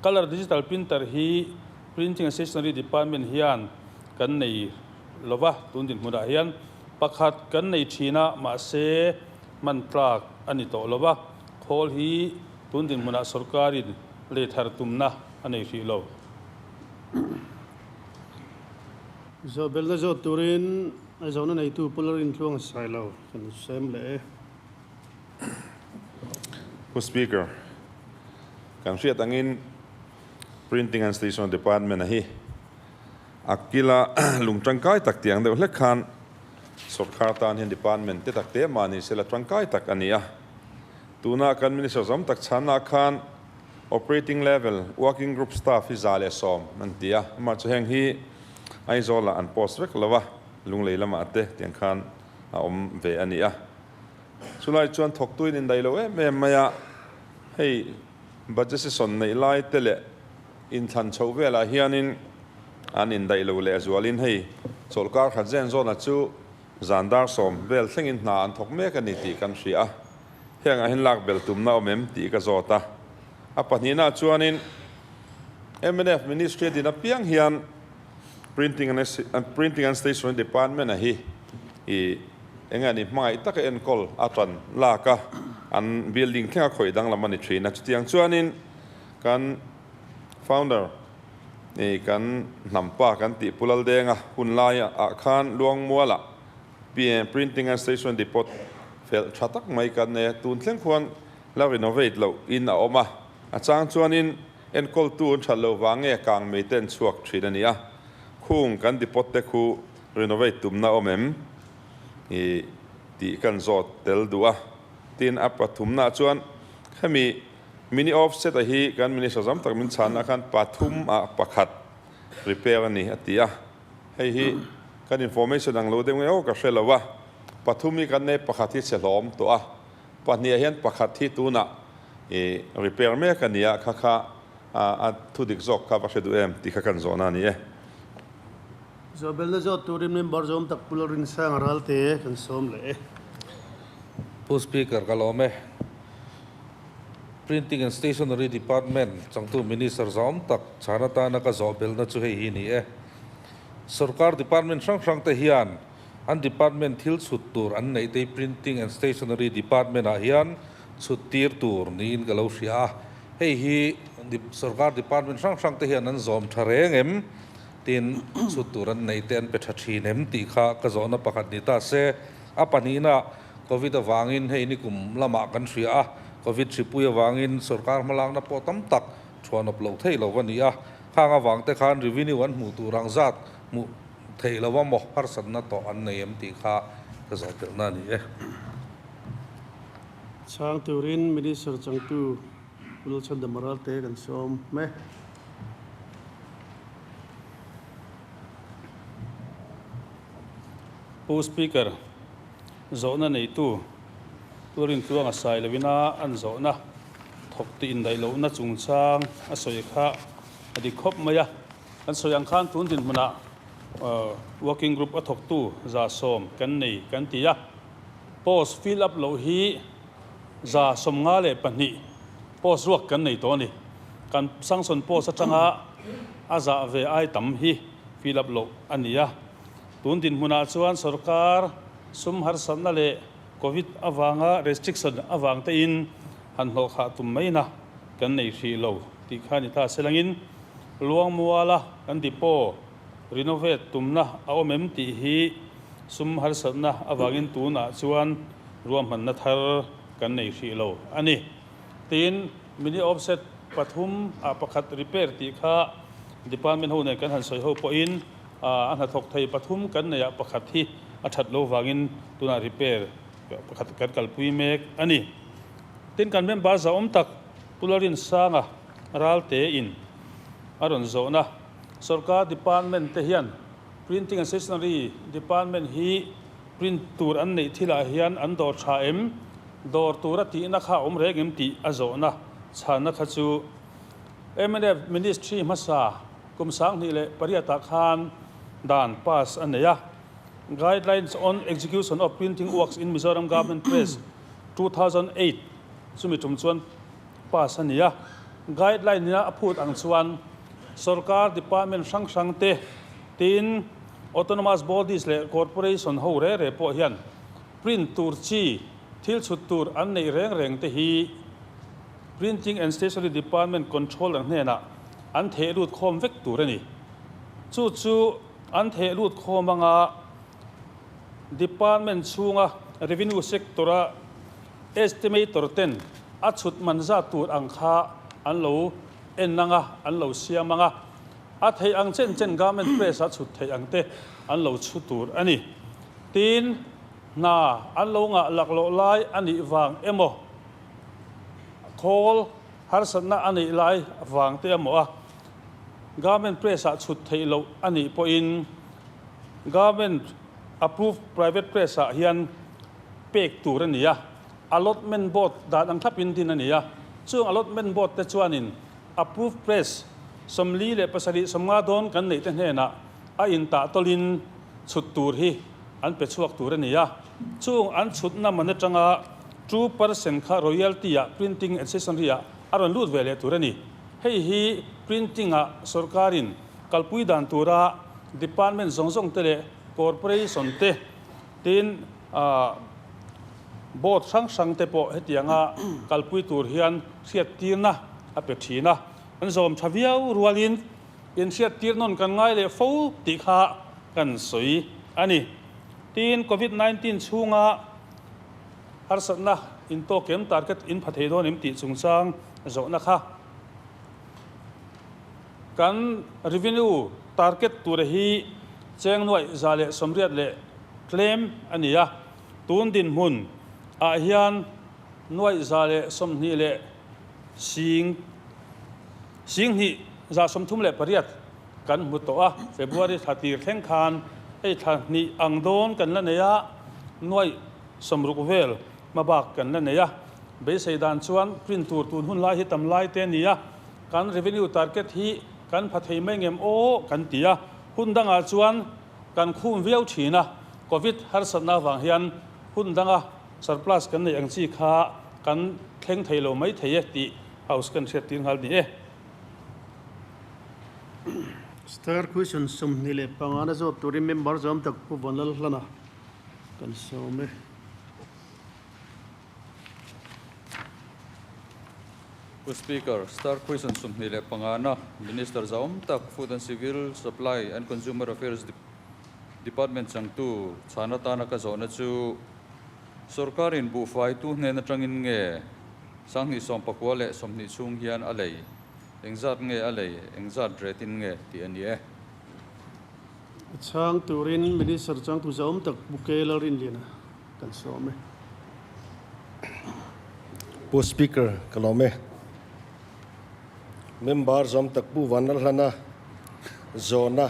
colour digital printer hi Printing and Stationery Department hian kan nei lova, tun dinhmunah hian pakhat kan nei thin a, mahse hman tlak a ni tawh lova, khawl hi tun dinhmunah sorkarin lei thar tumna a nei hrih lo. Zawhbelna zawt turin a zawhna neitu Pu Lalrintluang Sailo kan sem leh e. Pu Speaker, kan hriat angin Printing and Stationery Department a hi a kila lung tangkai tak tiang deuh hlek khan sawrkar tan hian department te tak te mah ni sela tangkai tak a ni a. Tuna kan Minister zawm tak chhanna khan Operating Level Working Group Staff hi 110 an ti a, amah chu heng hi Aizawl ah an post vek lo a, Lunglei lamah te tiang khan a awm ve a ni a. Chulai chuan thawktuin indaih lo em em mai a, hei Budget session neih lai te leh inthlan chhoh velah hianin an indaih lo leh zualin hei chawlhkar khat zen zawna chu zan dar 10 vel thlengin hna an thawk mek a ni tih kan hria a, hengah hian lak bel tumna awm em tih ka zawt a. A pahnihna chuanin mnf Ministry a din apiang hian Printing and Printing and Stationery Department a hi i enge a ni hmangaih taka enkawl a tan lak a, an building thlenga khawih danglam a ni thin a. Chutiang chuanin kan founder i kan hnampa kan tih Pu Laldenga hun laia ah khan Luangmuala Printing and Stationery Depot felh tha tak mai kan nei a, tun thleng khuan la renovate loh in a awm a, a chang chuanin Enkawltu an that loh vang nge kang mei te an chhuak thin a ni a, khung kan depot te khu renovate tumna awm em i tih kan zawt tel duh a. Tin, a pathumna chuan hemi mini offset a hi kan minister zam tak min chhanna khan pathum ah pakhat repair a ni a ti a, hei hi kan information ang lo deuh nge aw ka hre lo a, pathum hi kan nei pakhat hi chhe hlawm tawh a, pahnih ah hian pakhat hi tunah I repair mek a nia, kha kha a thu dik zawk kha va hre duh em tih kha kan zawhna a ni e. Zawhbelna zawt turin member zawm tak Pu Lalrinsanga Ralte kan sawm leh e. Pu Speaker ka lawm e. Printing and Stationery Department changtu Minister zawm tak chhan atana ka zawhbelna chu hei hi ni e. Sorkar department hrang hrang te hian an department thil chhut tur an neih te hi Printing and Stationery Department ah hian chhut tir tur niin ka lo hria a, hei hi sorkar department hrang hrang te hian an zawm tha reng em tin chhut tur an neih te an pe tha thin em tih kha ka zawhna pakhat ni ta se. A pahnihna Covid avangin hei nikum lamah kan hria a, Covid hripui avangin sorkar hmalakna pawh tam tak thuanawp loh theih lo a ni a, khang avang te khan revenue an hmuh tur ang zat hmuh theih lo a maw harsatna tawh an nei em tih kha ka zawh telhna a ni e. Chhang turin Minister changtu Pu Lalchhandama Ralte kan sawm e. Pu Speaker, zawhna neitu Pu Rintluanga Sailovina an zawhna thawk tih indaih lohna chungchang a sawi kha a dik khawp mai a. Kan sawi ang khan tun dinhmunah working group a thawktu 110 kan nei kan ti a. Post fill up loh hi 152 post ruak kan nei tawh a ni. Kan sanction post atanga a zah ve ai tam hi fill up loh a ni a. Tun dinhmunah chuan sorkar sum harsatna leh Covid avanga restriction avang tein han hlawhkhah tum maina kan nei hrih lo tih kha ni ta selangin Luangmuala kan depot renovate tumna a awm em tih hi sum harsatna avangin tunah chuan ruahmanna thar kan nei hrih lo a ni. Tin, mini offset pathum ah pakhat repair tih kha department ho nen kan han sawi ho pawhin a hnathawk thei pathum kan neih ah pakhat hi a that lo vangin tunah repair pakhat kan kalpui mek a ni. Tin, kan member zahawm tak Pu Lalrinsanga Ralte in a rawn zawhna. Sorkar Department te hian Printing and Stationery Department hi print tur an neih thilah hian an dawr tha em? Dawr tura tihna kha a awm reng em tih a zawhna chhanna kha chu mnf Ministry hmasa kum 2008 ah khan dan pass a nei a. Guidelines on Execution of Printing Works in Mizoram Government Press 2008 chumi tum chuan pass a ni a. Guideline ina a phut ang chuan sorkar department hrang hrang te, tin autonomous bodies leh corporation ho re re pawh hian print tur chi thil chhut tur an neih reng reng te hi Printing and Stationery Department controller hnenah an theh lut khawm vek tur a ni. Chu chu an theh lut khawm anga Department chhunga Revenue Sector-a Estimator ten a chhut man zat tur ang kha an lo en anga, an lo siam anga, a theih ang chen chen Government Press-a chhut theih ang te an lo chhu tur a ni. Tin, hna an lo ngah laklawh lai a nih vang emaw, khawl harsatna a neih lai vang te emaw a Government Press-ah chhut theih loh a nih pawhin Government approved private press-ah hian pek tur a ni a, Allotment Board dan ang thlapin din a ni a. Chung Allotment Board te chuanin approved press 47 50 dawn kan neih te hnenah a intah tawlin chhut tur hi an pe chhuak tur a ni a. Chung an chhutna man atanga 2% kha royalty-ah printing and stationery-ah a rawn lut ve leh tur a ni. Hei hi printing-ah sorkarin kalpui dan tura department zawng zawng te leh corporation te tin board hrang hrang te pawh hetianga kalpui tur hian hriattirna a pe thin a. An zawm tha viau rualin inhriattir nawn kan ngai leh fo tih kha kan sawi a ni. Tin, Covid 19 chhunga harsatna intawk em target in pha thei dawn em tih chungchang zawhna kha kan revenue target tura hi cheng nuaih 180 leh tlem a ni a. Tun dinhmun ah hian nuaih 120 leh sing sing hnih 138 kan hmu tawh a. February thla tir thleng khan hei thla hnih ang dawn kan la nei a, nuaih 60 vel hmabak kan la nei a. Beisei dan chuan print tur tun hun lai hi tam lai te a ni a, kan revenue target hi kan pha thei mai ngem aw kan ti a. Hun dangah chuan kan khum viau thin a, Covid harsatna avang hian hun danga surplus kan neih ang chi kha kan thleng thei lo mai thei e tih House kan hriat tir nghal ni e. Star question 25 na zawt turin member zawm tak Pu Vanlalhlana kan sawm e. Pu Speaker, Star question 25 na Minister zawm tak Food and Civil Supply and Consumer Affairs Department changtu chhan atana ka zawhna chu sorkarin buhfaitu hnen atangin nge 2019 leh 20 chhung hian a lei, engzat nge a lei, engzat retin nge tih a ni e. Chhang turin Minister changtu zawm tak Pu K Lalrinliana kan sawm e. Pu Speaker, ka lawm e. Member zawm tak Pu Vanlalhlana zawhna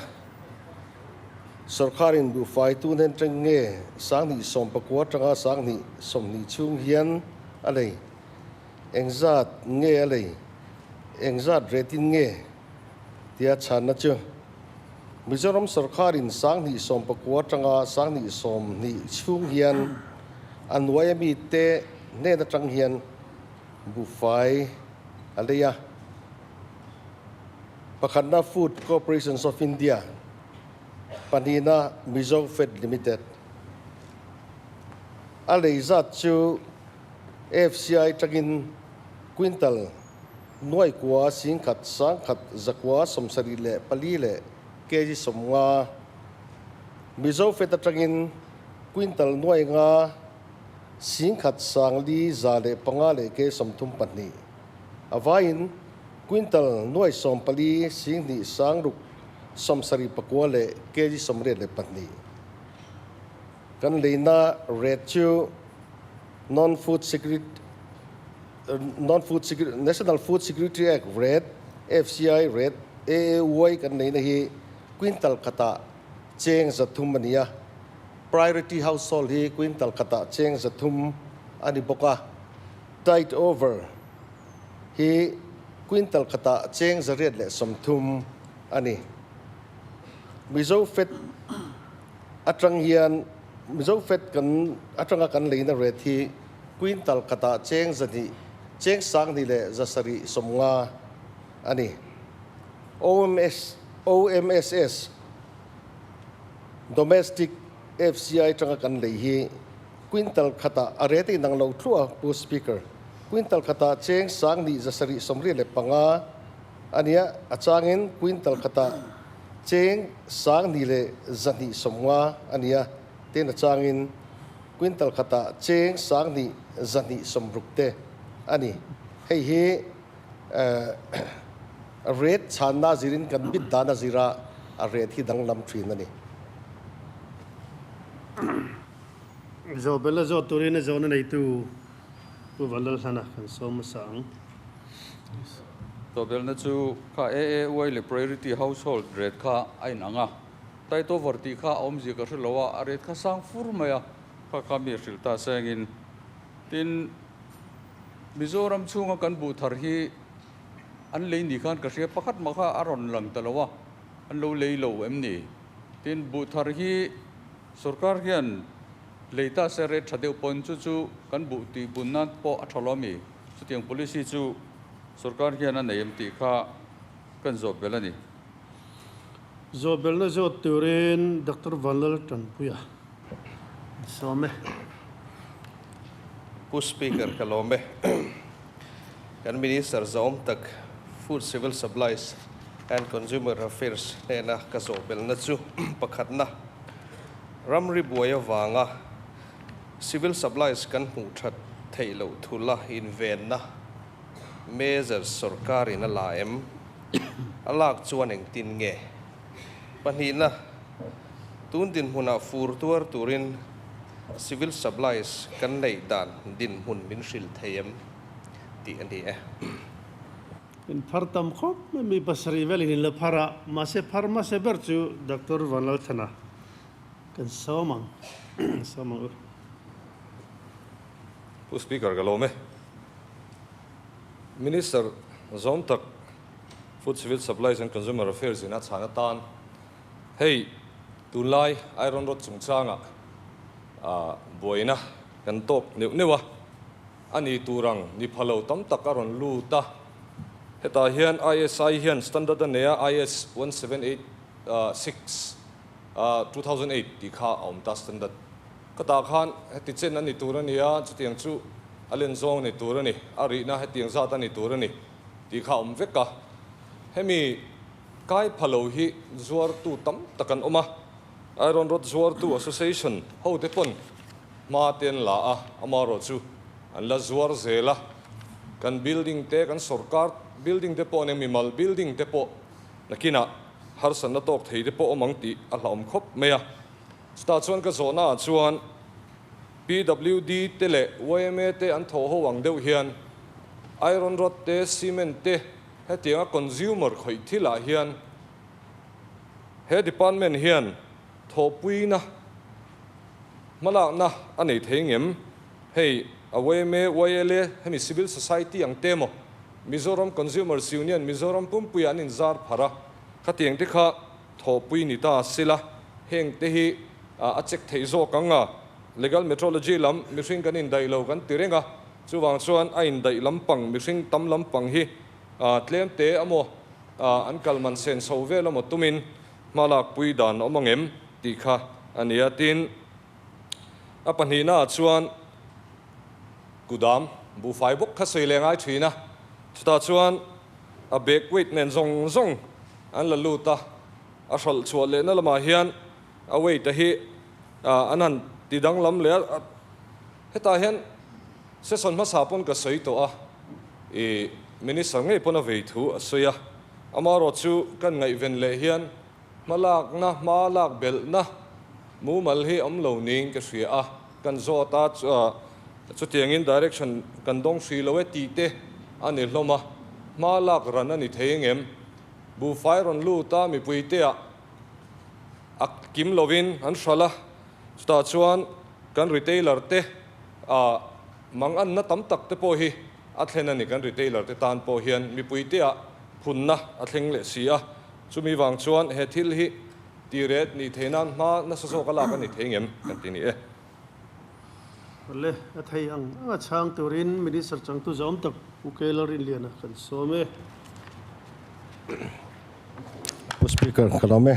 sorkarin buhfaitu hnen teng nge 2019 atanga 2020 chhung hian a lei, engzat nge a lei, engzat retin nge tia chhanna chu Mizoram sorkarin 2019 atanga 2020 chhung hian a nuai ami te hnen atang hian buhfai a lei a. Pakhatna Food Corporations of India, pahnihna Mizo Fed Limited. A lei zat chu FCI tangin quintal nuai kua 10,000 100 zakua 74 leh kg 50. Mizo Fed atangin quintal nuai nga 10,000 400 leh panga leh kg 32. Avain quintal nuai 14 1 6 79 leh kg 82. Kan leina rate chu non-food security, non-food security, National Food Security Act rate, FCI rate, AAY kan neihna hi quintal khatah cheng 300 a ni a, Priority Household hi quintal khatah cheng 300 a ni bawk a, Tide Over hi quintal khatah cheng 830 a ni. Mizo Fed atang hian Mizo Fed kan atanga kan leina rate hi quintal khatah cheng 200, cheng 2750 a ni. OMS, OMSS, Domestic FCI atanga kan lei hi quintal khatah a rate inang lo thluah a, Pu Speaker. Quintal khatah cheng 2775 a ni a, a changin quintal khatah cheng 2150 a ni a, tin a changin quintal khatah cheng 2160 te a ni. Hei hi rate chhanna zirin kan bit dan a zira a rate hi danglam thin a ni. Zawhbelna zawt turin a zawhna neitu Pu Vanlalhlana kan sawm hmasa ang. Zawhbelna chu kha AAY leh Priority Household rate kha a inang a, Tide over tih kha a awmzia ka hre lo a, a rate kha sang fur mai a, kha kha mi a hrilh ta sengin. Tin, Mizoram chhunga kan buh thar hi an lei ni khan ka hria pakhat mah kha a rawn lang ta lo a, an lo lei lo em ni? Tin, buh thar hi sorkar hian lei ta se rate tha deuh pawn chu chu kan buh tih bun nan pawh a tha lo a mi? Chutiang policy chu sorkar hian a nei em tih kha kan zawh belh a ni. Zawh belhna zawt turin Doctor Vanlal Tanpuia an sawm e. Pu Speaker ka lawm e. Kan Minister zahawm tak Food Civil Supplies and Consumer Affairs hnena ka zawh belhna chu pakhatna, ramri buai avanga Civil Supplies kan hmuh that theih loh thula invenna measures sorkarin a la em? A lak chuan engtin nge? Pahnihna, tun dinhmunah fur tuar turin Civil Supplies kan neih dan dinhmun min hrilh thei em? tih a ni e. In phar tam khawp mai, mi pasarih velin in la phar a, mahse phar hmasa ber chu Doctor Vanlalthana kan sawm ang, sawm ang u. Pu Speaker ka lawm e. Minister zawm tak Food Civil Supplies and Consumer Affairs in a chhan atan hei tunlai Iron Rod chungchangah buaina kan tawk neuh neuh a, a ni tur ang ni pha lo tam tak a rawn lut a. Hetah hian ISI hian standard a nei a, IS 1786, 2008 tih kha a awm ta standard. Ka tah khan heti chen a ni tur a ni a, chutiang chu a len zawng a ni tur a ni, a rihna hetiang zat a ni tur a ni tih kha a awm vek a. Hemi kai pha lo hi zuartu tam tak an awm a, Iron Rod zuartu Association hote pawn hma te an la a, amaherawh chu an la zuar zel a. Kan building te, kan sorkar building te pawh ania, mimal building te pawh nakinah harsatna tawk thei te pawh awm ang tih a hlauhawm khawp mai a. Chutah chuan ka zawhnaah chuan PWD te leh yma te an thawh ho ang deuh hian iron rod te, cement te hetianga consumer khawih thilah hian he department hian thawhpuina hmalakna a nei thei ngem? Hei a yma, YLA hemi civil society ang te maw Mizoram Consumers Union Mizoram pumpuiah an inzar pharh a, khatiang te kha Thawhpui ni ta sila, heng te hi a check theih zawk ang a, legal metrology lam mihring kan indaih lo kan ti reng a, chuvang chuan a indaih lampang mihring tam lampang hi tlem te amaw an kal man sen chho vel amaw tumin hma lakpui dan awm ang em tih kha a ni a. Tin, a pahnihnaah chuan kudam buhfai bawk kha sawi leh ngai thin a, chutah chuan a bag weight nen zawng zawng an la lut a, a hralh chhuah lehna lamah hian a weight a hi an han ti danglam leh a, hetah hian session hmasa pawn ka sawi tawh a, ih minister ngei pawn a vei thu a sawi a, amaherawh chu kan ngaihven leh hian hmalakna hma lak belhna mumal hi awm lo niin ka hria a, kan zawt a chutiangin direction kan dawng hrih lo e tih te a ni hlawm a, hma lak ran a ni thei engem? Buhfai rawn lut a, mipuiteah a kim lovin an hralh a, chutah chuan kan retailer te ah manganna tam tak te pawh hi a thlen a ni. Kan retailer te tan pawh hian mipuiteah phunna a thleng leh si a, chumi vang chuan he thil hi tiret nih theih nan hma nasa zawk a lak a ni thei ngem kan ti ni e. Le, a thei ang ang a chhang turin Minister changtu zawm tak Pu Kela Rinliana kan sawm e. Pu Speaker, ka lawm e.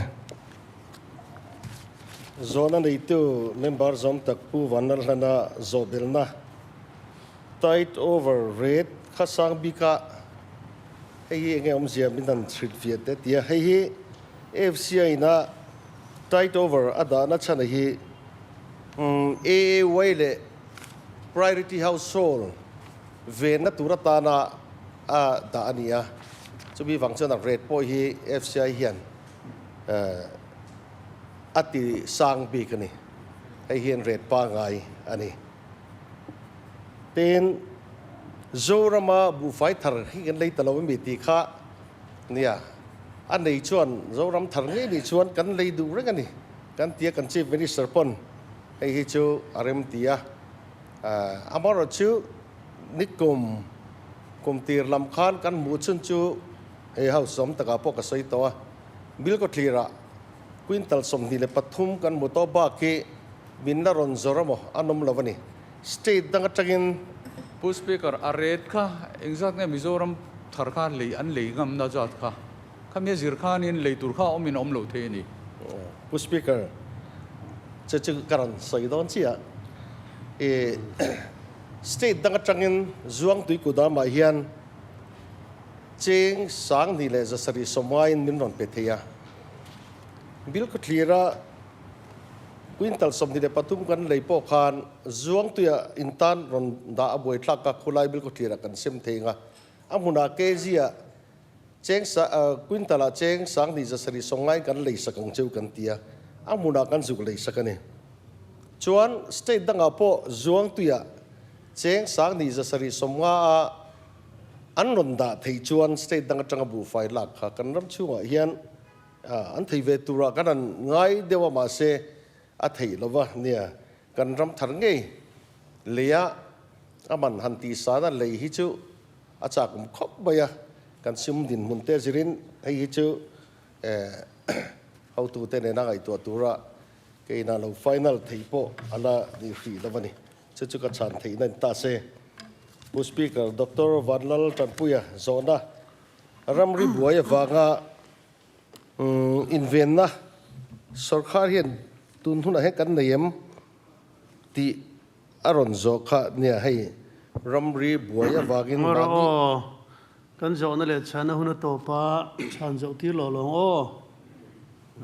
Zawhna neitu member zawm tak Pu Vanlalhlana zawhbelna Tide over rate kha sang bika hei hi enge awmzia min han hrilh fiah teh tia hei hi AFCI ina tide over a dahna chhana hi AAY leh Priority Household venna tur atana a dah a ni a, chumi vang chuan a rate pawh hi FCI hian a ti sang bik a ni. Hei hian rate pangngai a ni. Tin, Zorama buhfai thar hi kan lei ta lo emi tih kha nia, a nei chuan Zoram thar ngei nih chuan kan lei duh reng a ni. Kan tia kan Chief Minister pawn hei hi chu a rem ti a, amaherawh chu nikum kum tir lam khan kan hmuh chhun chu hei house awm takah pawh ka sawi tawh a, bill kawthlirah quintal 23 kan hmu tawh bak hi min la rawn zawr a maw an awm lo a ni. State dang atangin. Pu Speaker, a rate kha engzat nge Mizoram thar kha lei an lei ngamna zat kha? Khami a zir khanin lei tur kha awmin a awm lo thei a ni. Pu Speaker, chu chu ka rawn sawi dawn chiah. I state dang atangin Zuangtui Kudamah hian cheng 2770 min rawn pe thei a. Bill khawthlira quintal 23 kan lei pawh khan Zuangtuia in tan rawn dah a buaithlak a, khulai bill khawthlirah kan sem thei ang a. A hmunah kg-ah Cheng sa quintal ah cheng 2770 kan lei sak ang cheu kan ti a, a hmunah kan zuk lei sak a ni. Chuan state dangah pawh Zuangtuiah cheng 2750 a an rawn dah theih chuan state dang atanga buhfai lak kha kan ram chhungah hian an thei ve turah kan han ngai deuh a mahse a theih lova nia kan ram thar ngei leia a man han tihsan a lei hi chu A chak awm khawp mai a, kan sim dinhmun te zirin hei hi chu hotute nena ngaihtuah tura keina lo final thei pawh a la ni hrih lo a ni. Chu chu ka chhan theihna in ta se. Pu Speaker, Doctor Vanlal Tanpuia zawhna ramri buai avanga invenna sawrkhar hian tun hunah hian kan nei em tih A rawn zawh kha nia hei ramri buai avangin mahni. Aw, kan zawhna leh chhana hun a tawp a, chhan zawh tir lo lawng aw.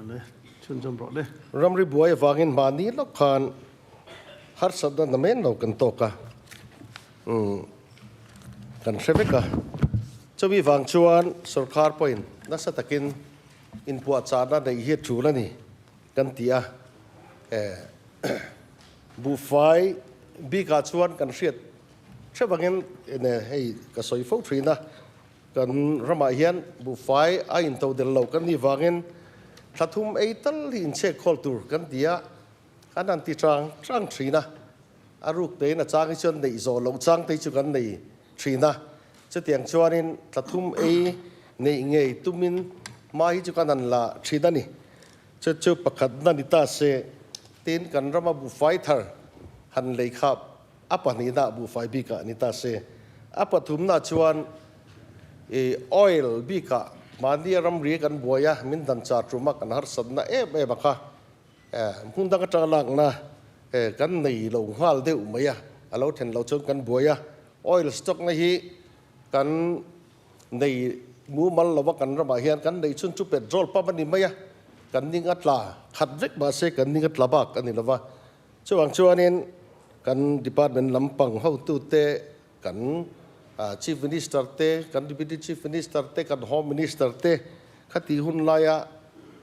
Le, chhunzawm rawh le. Ramri buai avangin mahni lawk khan harsatna namen lo kan tawk a, umm kan hre vek a. Chumi vang chuan sorkar pawhin nasa takin inpuahchahna neih hi a tul a ni kan ti a, eh. Buhfai bikah chuan kan hriat hrep angin ene hei ka sawi fo thin a, kan ramah hian buhfai a into del lo kan nih vangin thla thum ei tal hi inchhek khawl tur kan ti a, kan han ti chang chang thin a, a ruk tein a chang hi chuan neih zawh loh chang te hi chu kan nei thin a, chutiang chuanin thla thum ei neih ngei tumin hma hi chu kan han la thin a ni. Chu chu pakhatna ni ta se, tin kan rama buhfai thar han lei kha a pahnihna buhfai bikah ni ta se. A pathumna chuan i oil bikah mahnia ramri kan buai a, min dan char tum a kan harsatna em em a kha hmun dang atanga lakna kan nei lo nghal deuh mai a, a lo then lo chuan kan buai a. Oil stock na hi kan Nei mumal lova kan ramah hian kan nei chhun chu petrol pump a ni mai a, kan ning a tla khat vek mahse kan ning a tla bak a ni lova. Chuvang chuanin kan department lampang hotute, kan Chief Minister te, kan Deputy Chief Minister te, kan Home Minister te khati hun laia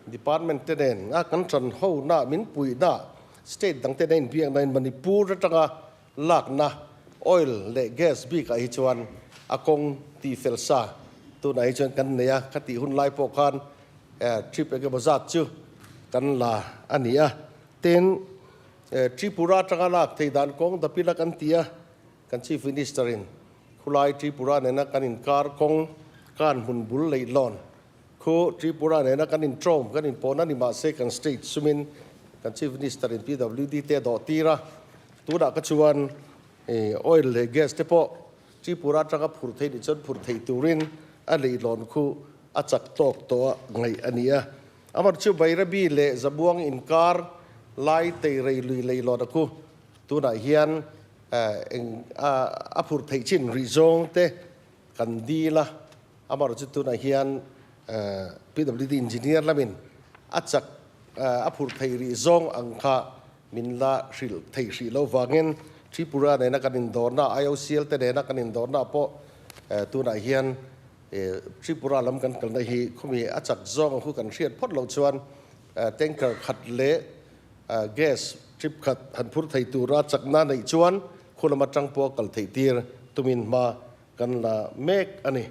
department te nen a kan tan hona min puihna state dang te nen inbiakna in Manipur atanga Lakna, oil leh gas bikah hi chuan a kawng tih fel sa Tunah hi chuan kan nei a, ka tih hun lai pawh khan trip engemaw zat chu kan la a ni a. Tin, Tripura atanga lak thei dan kawng dapila kan ti a, kan Chief Minister in khulai Tripura nena kan inkar kawng kan hmun bul leihlawn khu Tripura nena kan intrawm kan inpawhna ni mahse kan state sumin kan Chief Minister in PWD te a dawh tir a, tunah ka chuan oil leh gas te pawh Tripura atanga phur thei nih chuan phur thei turin a leihlawn khu a chak tawk tawh a ngaih a ni a. Amar chu Bairabi leh Zabuang inkar lai teirei lui leihlawn a khu tunah hian eng a phur theih chin rih zawng te kan dil a. Amar chu tunah hian PWD engineer lamin a chak a phur thei rih zawng ang kha Min la hrilh thei hrih lo vangin Tripura nena kan indawrna, IOCL te nena kan indawrna pawh tunah hian Tripura lam kan kalna hi khawmi a chak zawng ang khu kan hriat phawt loh chuan tanker khat leh gas trip khat han phur thei tura chakna neih chuan khu lam atang pawh kal theih tir tumin hma kan la mek a ni.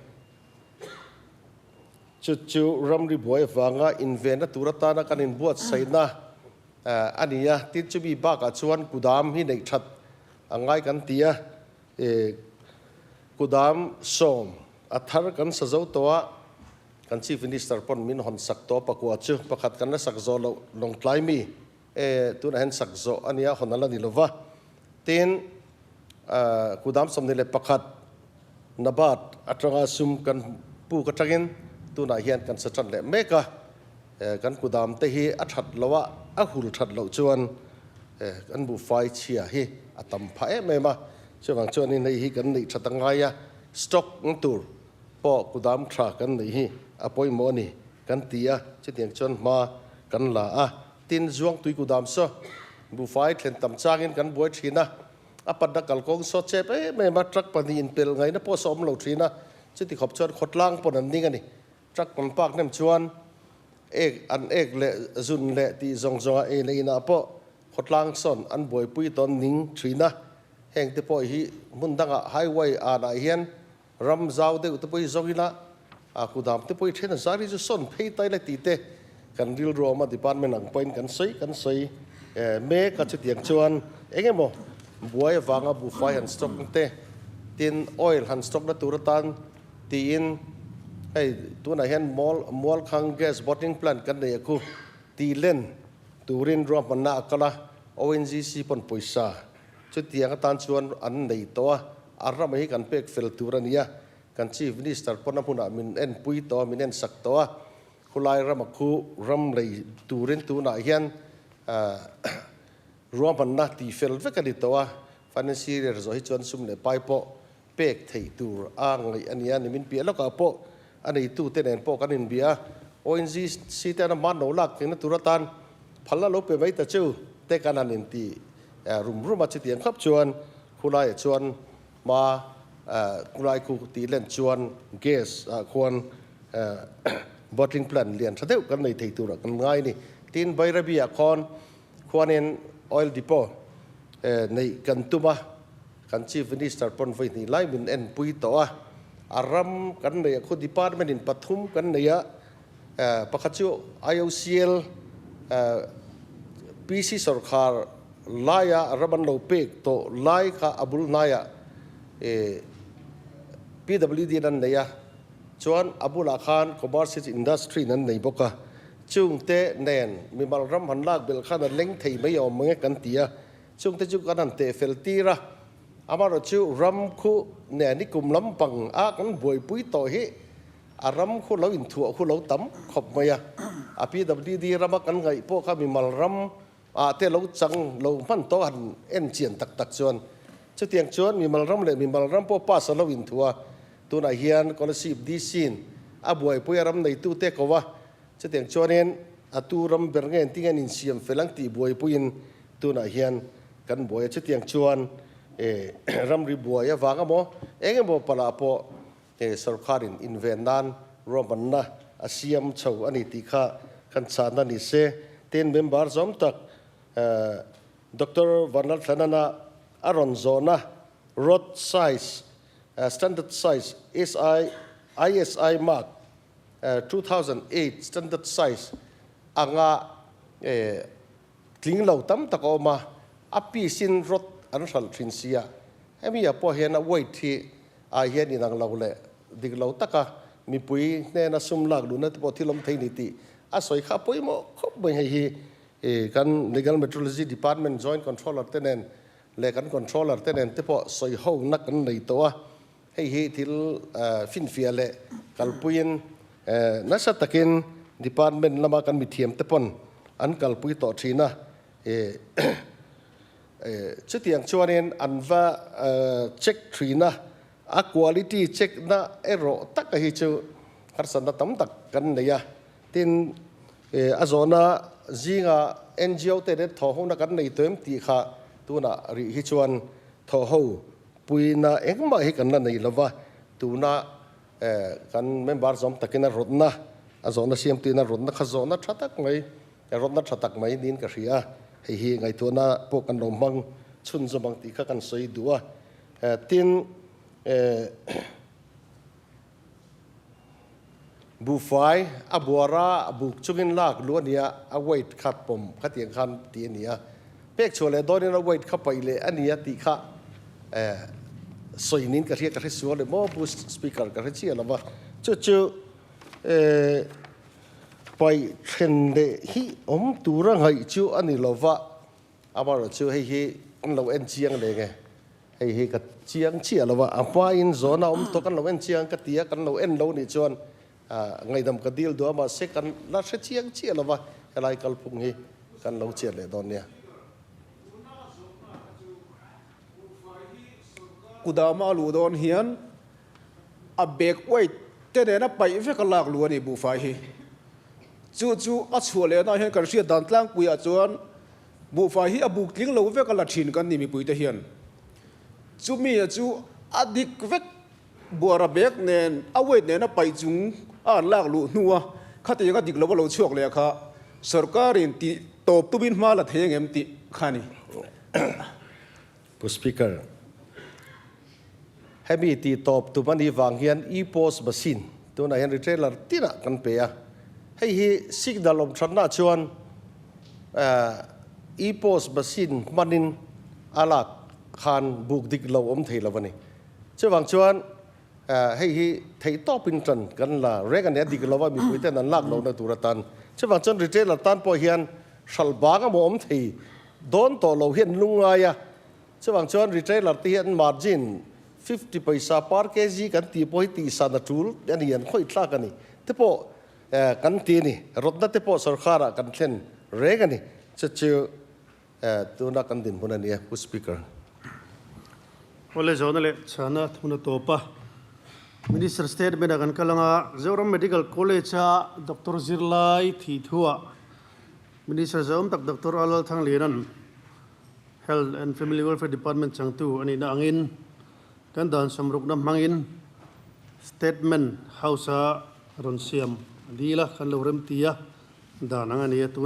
Chu chu ramri buai avanga invenna tur atana kan inbuatsaihna a ni a, tin chumi bakah chuan kudam hi neih that a ngai kan ti a, kudam sawm a thar kan sa zo tawh a, kan Chief Minister pawn min hawn sak tawh a pakua chu pakhat kan la sak zawh loh lawngtlai mi e tunah hian sak zawh a nia hawn a la ni lo va, tin kudam 21 Nabat atanga sum kan puk atangin tunah hian kan sa tan leh mek a. Kan kudam te hi a that loh a, a hul that loh chuan kan buhfai chhia hi a tam phah em em a. Chuvang chuanin hei hi kan neih that a ngai a, stock ng tur pawh kudam tha kan neih hi a pawimawh a ni kan ti a, chutiang chuan hma kan la a. Tin, Zuangtui kudam saw buhfai thlen tam changin kan buai thin a, a patna kalkawng saw chep em em a, truck pahnih inpelh ngaihna pawh saw awm lo thin a, chuti khawp chuan khawtlang pawn an ning a ni. Truck kan park hnem chuan ek an ek leh zun leh tih zawng zawnga ei leh inah pawh khawtlang sawn an buaipui tawn ning thin a, heng te pawh hi hmun dangah highway anah hian ram zau deuh te pawh hi zawng ila a kudam te pawh hi then a zar hi chu sawn phei tai la tih te kan rilru awm a, department ang pawhin kan sawi kan sawi mek a, chutiang chuan eng emaw buai avanga buhfai han stock na te tin oil han stock na tur atan Tiin, hei tunah hian mual Mualkhang Gas Bottling Plant kan nei a khu tih len turin ruahmanna a kal a, ONGC pawn pawisa chutiang atan chuan an nei tawh a, a ram hi kan pek fel tur a ni a, kan Chief Minister pawn a hmunah min enpui tawh a, min ensak tawh a, khulai rama khu ram lei turin tunah hian ruahmanna tih fel vek a ni tawh a, Financial Year zawh hi chuan sum leh pai pawh pek theih tur a ngaih a ni a, nimin piah lawkah pawh a neitute nen pawh kan inbia a, ONGC te an hman lo lak theihna tur atan phalna lo pe mai ta chu te kan han inti rum rum a, chutiang khawp chuan khulaiah chuan hma khulai khu tih len chuan gas ah khuan bottling plant lian tha deuh kan nei thei turah kan ngai a ni. Tin, Bairabi ah khawn khuanin oil depot neih kan tum a. Kan Chief Minister pawn vawi hnih lai min enpui tawh a, a ram kan nei a, khu department in pathum kan nei a, pakhat chu IOCL PC sorkar laia ram an lo pek tawh lai kha a bul hnaiah PWD in an nei a, chuan a bulah khan Commerce Industry in an nei bawk a, chungte nen mimal ram han lak belh khan a leng thei mai awm ang e kan ti a. Chungte chu kan han teh fel tir a, amaherawh chu ram khu nen i kum lampang a kan buaipui tawh hi a ram khu lo inthuah khu lo tam khawp mai a, a PWD rama kan ngaih pawh kha mimal ram ah te lo chang lo hman tawh han en chian tak tak chuan chutiang chuan mimal ram leh mimal ram pawh pass a lo inthuah a, tunah hian Kolasib DC in a buaipui a ram neitute ko a, chutiang chuanin a tu ram ber nge engtin nge an insiam fel ang tih buaipuiin Tunah hian kan buai a, chutiang chuan ramri buai avang emaw eng emaw palah pawh sorkarin inven nan ruahmanna a siam chho a ni tih kha kan chahna ni se. Tin, member zawm tak Doctor Vanlalthlanana a rawn zawhna road size, standard size, SI. ISI mark 2008 standard size anga tling lo tam tak a awm a, a piece in rod an hralh thin sia. Hemi ah pawh hian a weight hi ah hian inang lo leh dik lo taka mipui hnena sum lak luhna te pawh thil awm thei ni tih a sawi kha a pawimawh khawp mai. Hei hi kan Legal Metrology Department Joint Controller te nen leh kan Controller te nen te pawh sawi ho na kan nei tawh a. Hei hi thil finfiah leh kalpuiin nasa takin Department lama kan mithiam te pawn an kalpui tawh thin a. Chutiang chuanin an va check thin a, a quality check na erawh taka hi chu harsatna tam tak kan nei a. Tin, a zawhna zinga NGO te nen thawhhona kan nei tawh em tih kha tunah rih hi chuan thawhho puina engmah hi kan la nei lo va, tuna kan member zawm takin a rawtna, a zawhna siamtuin a rawtna kha zawhna tha tak mai, rawtna tha tak mai niin ka hria a, hei hi ngaihtuahna pawh kan lo hmang chhunzawm ang tih kha kan sawi duh a. Tin, Buhfai a buara buk chungin lak luh a nia, a weight kha pawm khatiang khan tih a ni a. Pek chhuah leh dawnin a weight kha paih leh a nia tih kha sawi niin ka hria, ka hre sual em aw Pu Speaker ka hre chiah lo va. Chu chu paih then leh hi awm tura ngaih chu a ni lo va, Amaherawhchu hei hi an lo en chiang leh nge? Hei hi ka chiang chiah lo a, a hmain zawn a awm tawh kan lo en chiang ka ti a, kan lo en lo nih chuan ngaihdam ka dil duh a, mahse kan la hre chiang chiah lo va, helai kalphung hi kan lo chian leh dawn nia. Kudama a luh dawn hian a bag weight te nena paih vek a lak luh a ni buhfai hi. Chu chu a chhuah lehna hian kan hriat dan tlangpuiah chuan buhfai hi a buk tling lo vek a la thin kan ni mipuite hian. Chumi a chu a dik vek buara bag nen a weight nena paih chung a an lak luh hnua khatiang a dik lo a lo chhuak leh kha sorkarin tih tawp tumin hma la thei angem tih kha a ni. Pu Speaker, hemi tih tawp tum a nih vang hian e-post machine tunah hian retailer tinah kan pe a. Hei hi signal awm thatna chuan e-post machine hmanin a lak khan buk dik lo awm thei lo a ni. Chuvang chuan hei hi theih tawpin tan kan la reng a ni, a dik lo a mipui ten an lak lohna tur atan. Chuvang chuan retailer tan pawh hian hral bang emaw awm thei Dawn tawh lo hian lungngai a, chuvang chuan retailer te hian margin 50 paisa per kg kan tih pawh hi tihsan a tul a ni, an khawih thlak a ni te pawh kan ti a ni, rawtna te pawh sorkarah kan thlen reng a ni, chu chu tuna kan dinhmun a ni e, Pu Speaker. Awle zawhna leh chhana thuna tawp a, Minister statement ah kan kal anga Zoram Medical College a Doctor zirlai thih thuah Minister Zawm tak Doctor Alal Thangliana'n Health and Family Welfare Department changtu a nihna angin kan dan sawmrukna hmangin Statement House-a rawn siam a dil a, kan lo remti a, dan ang a ni a.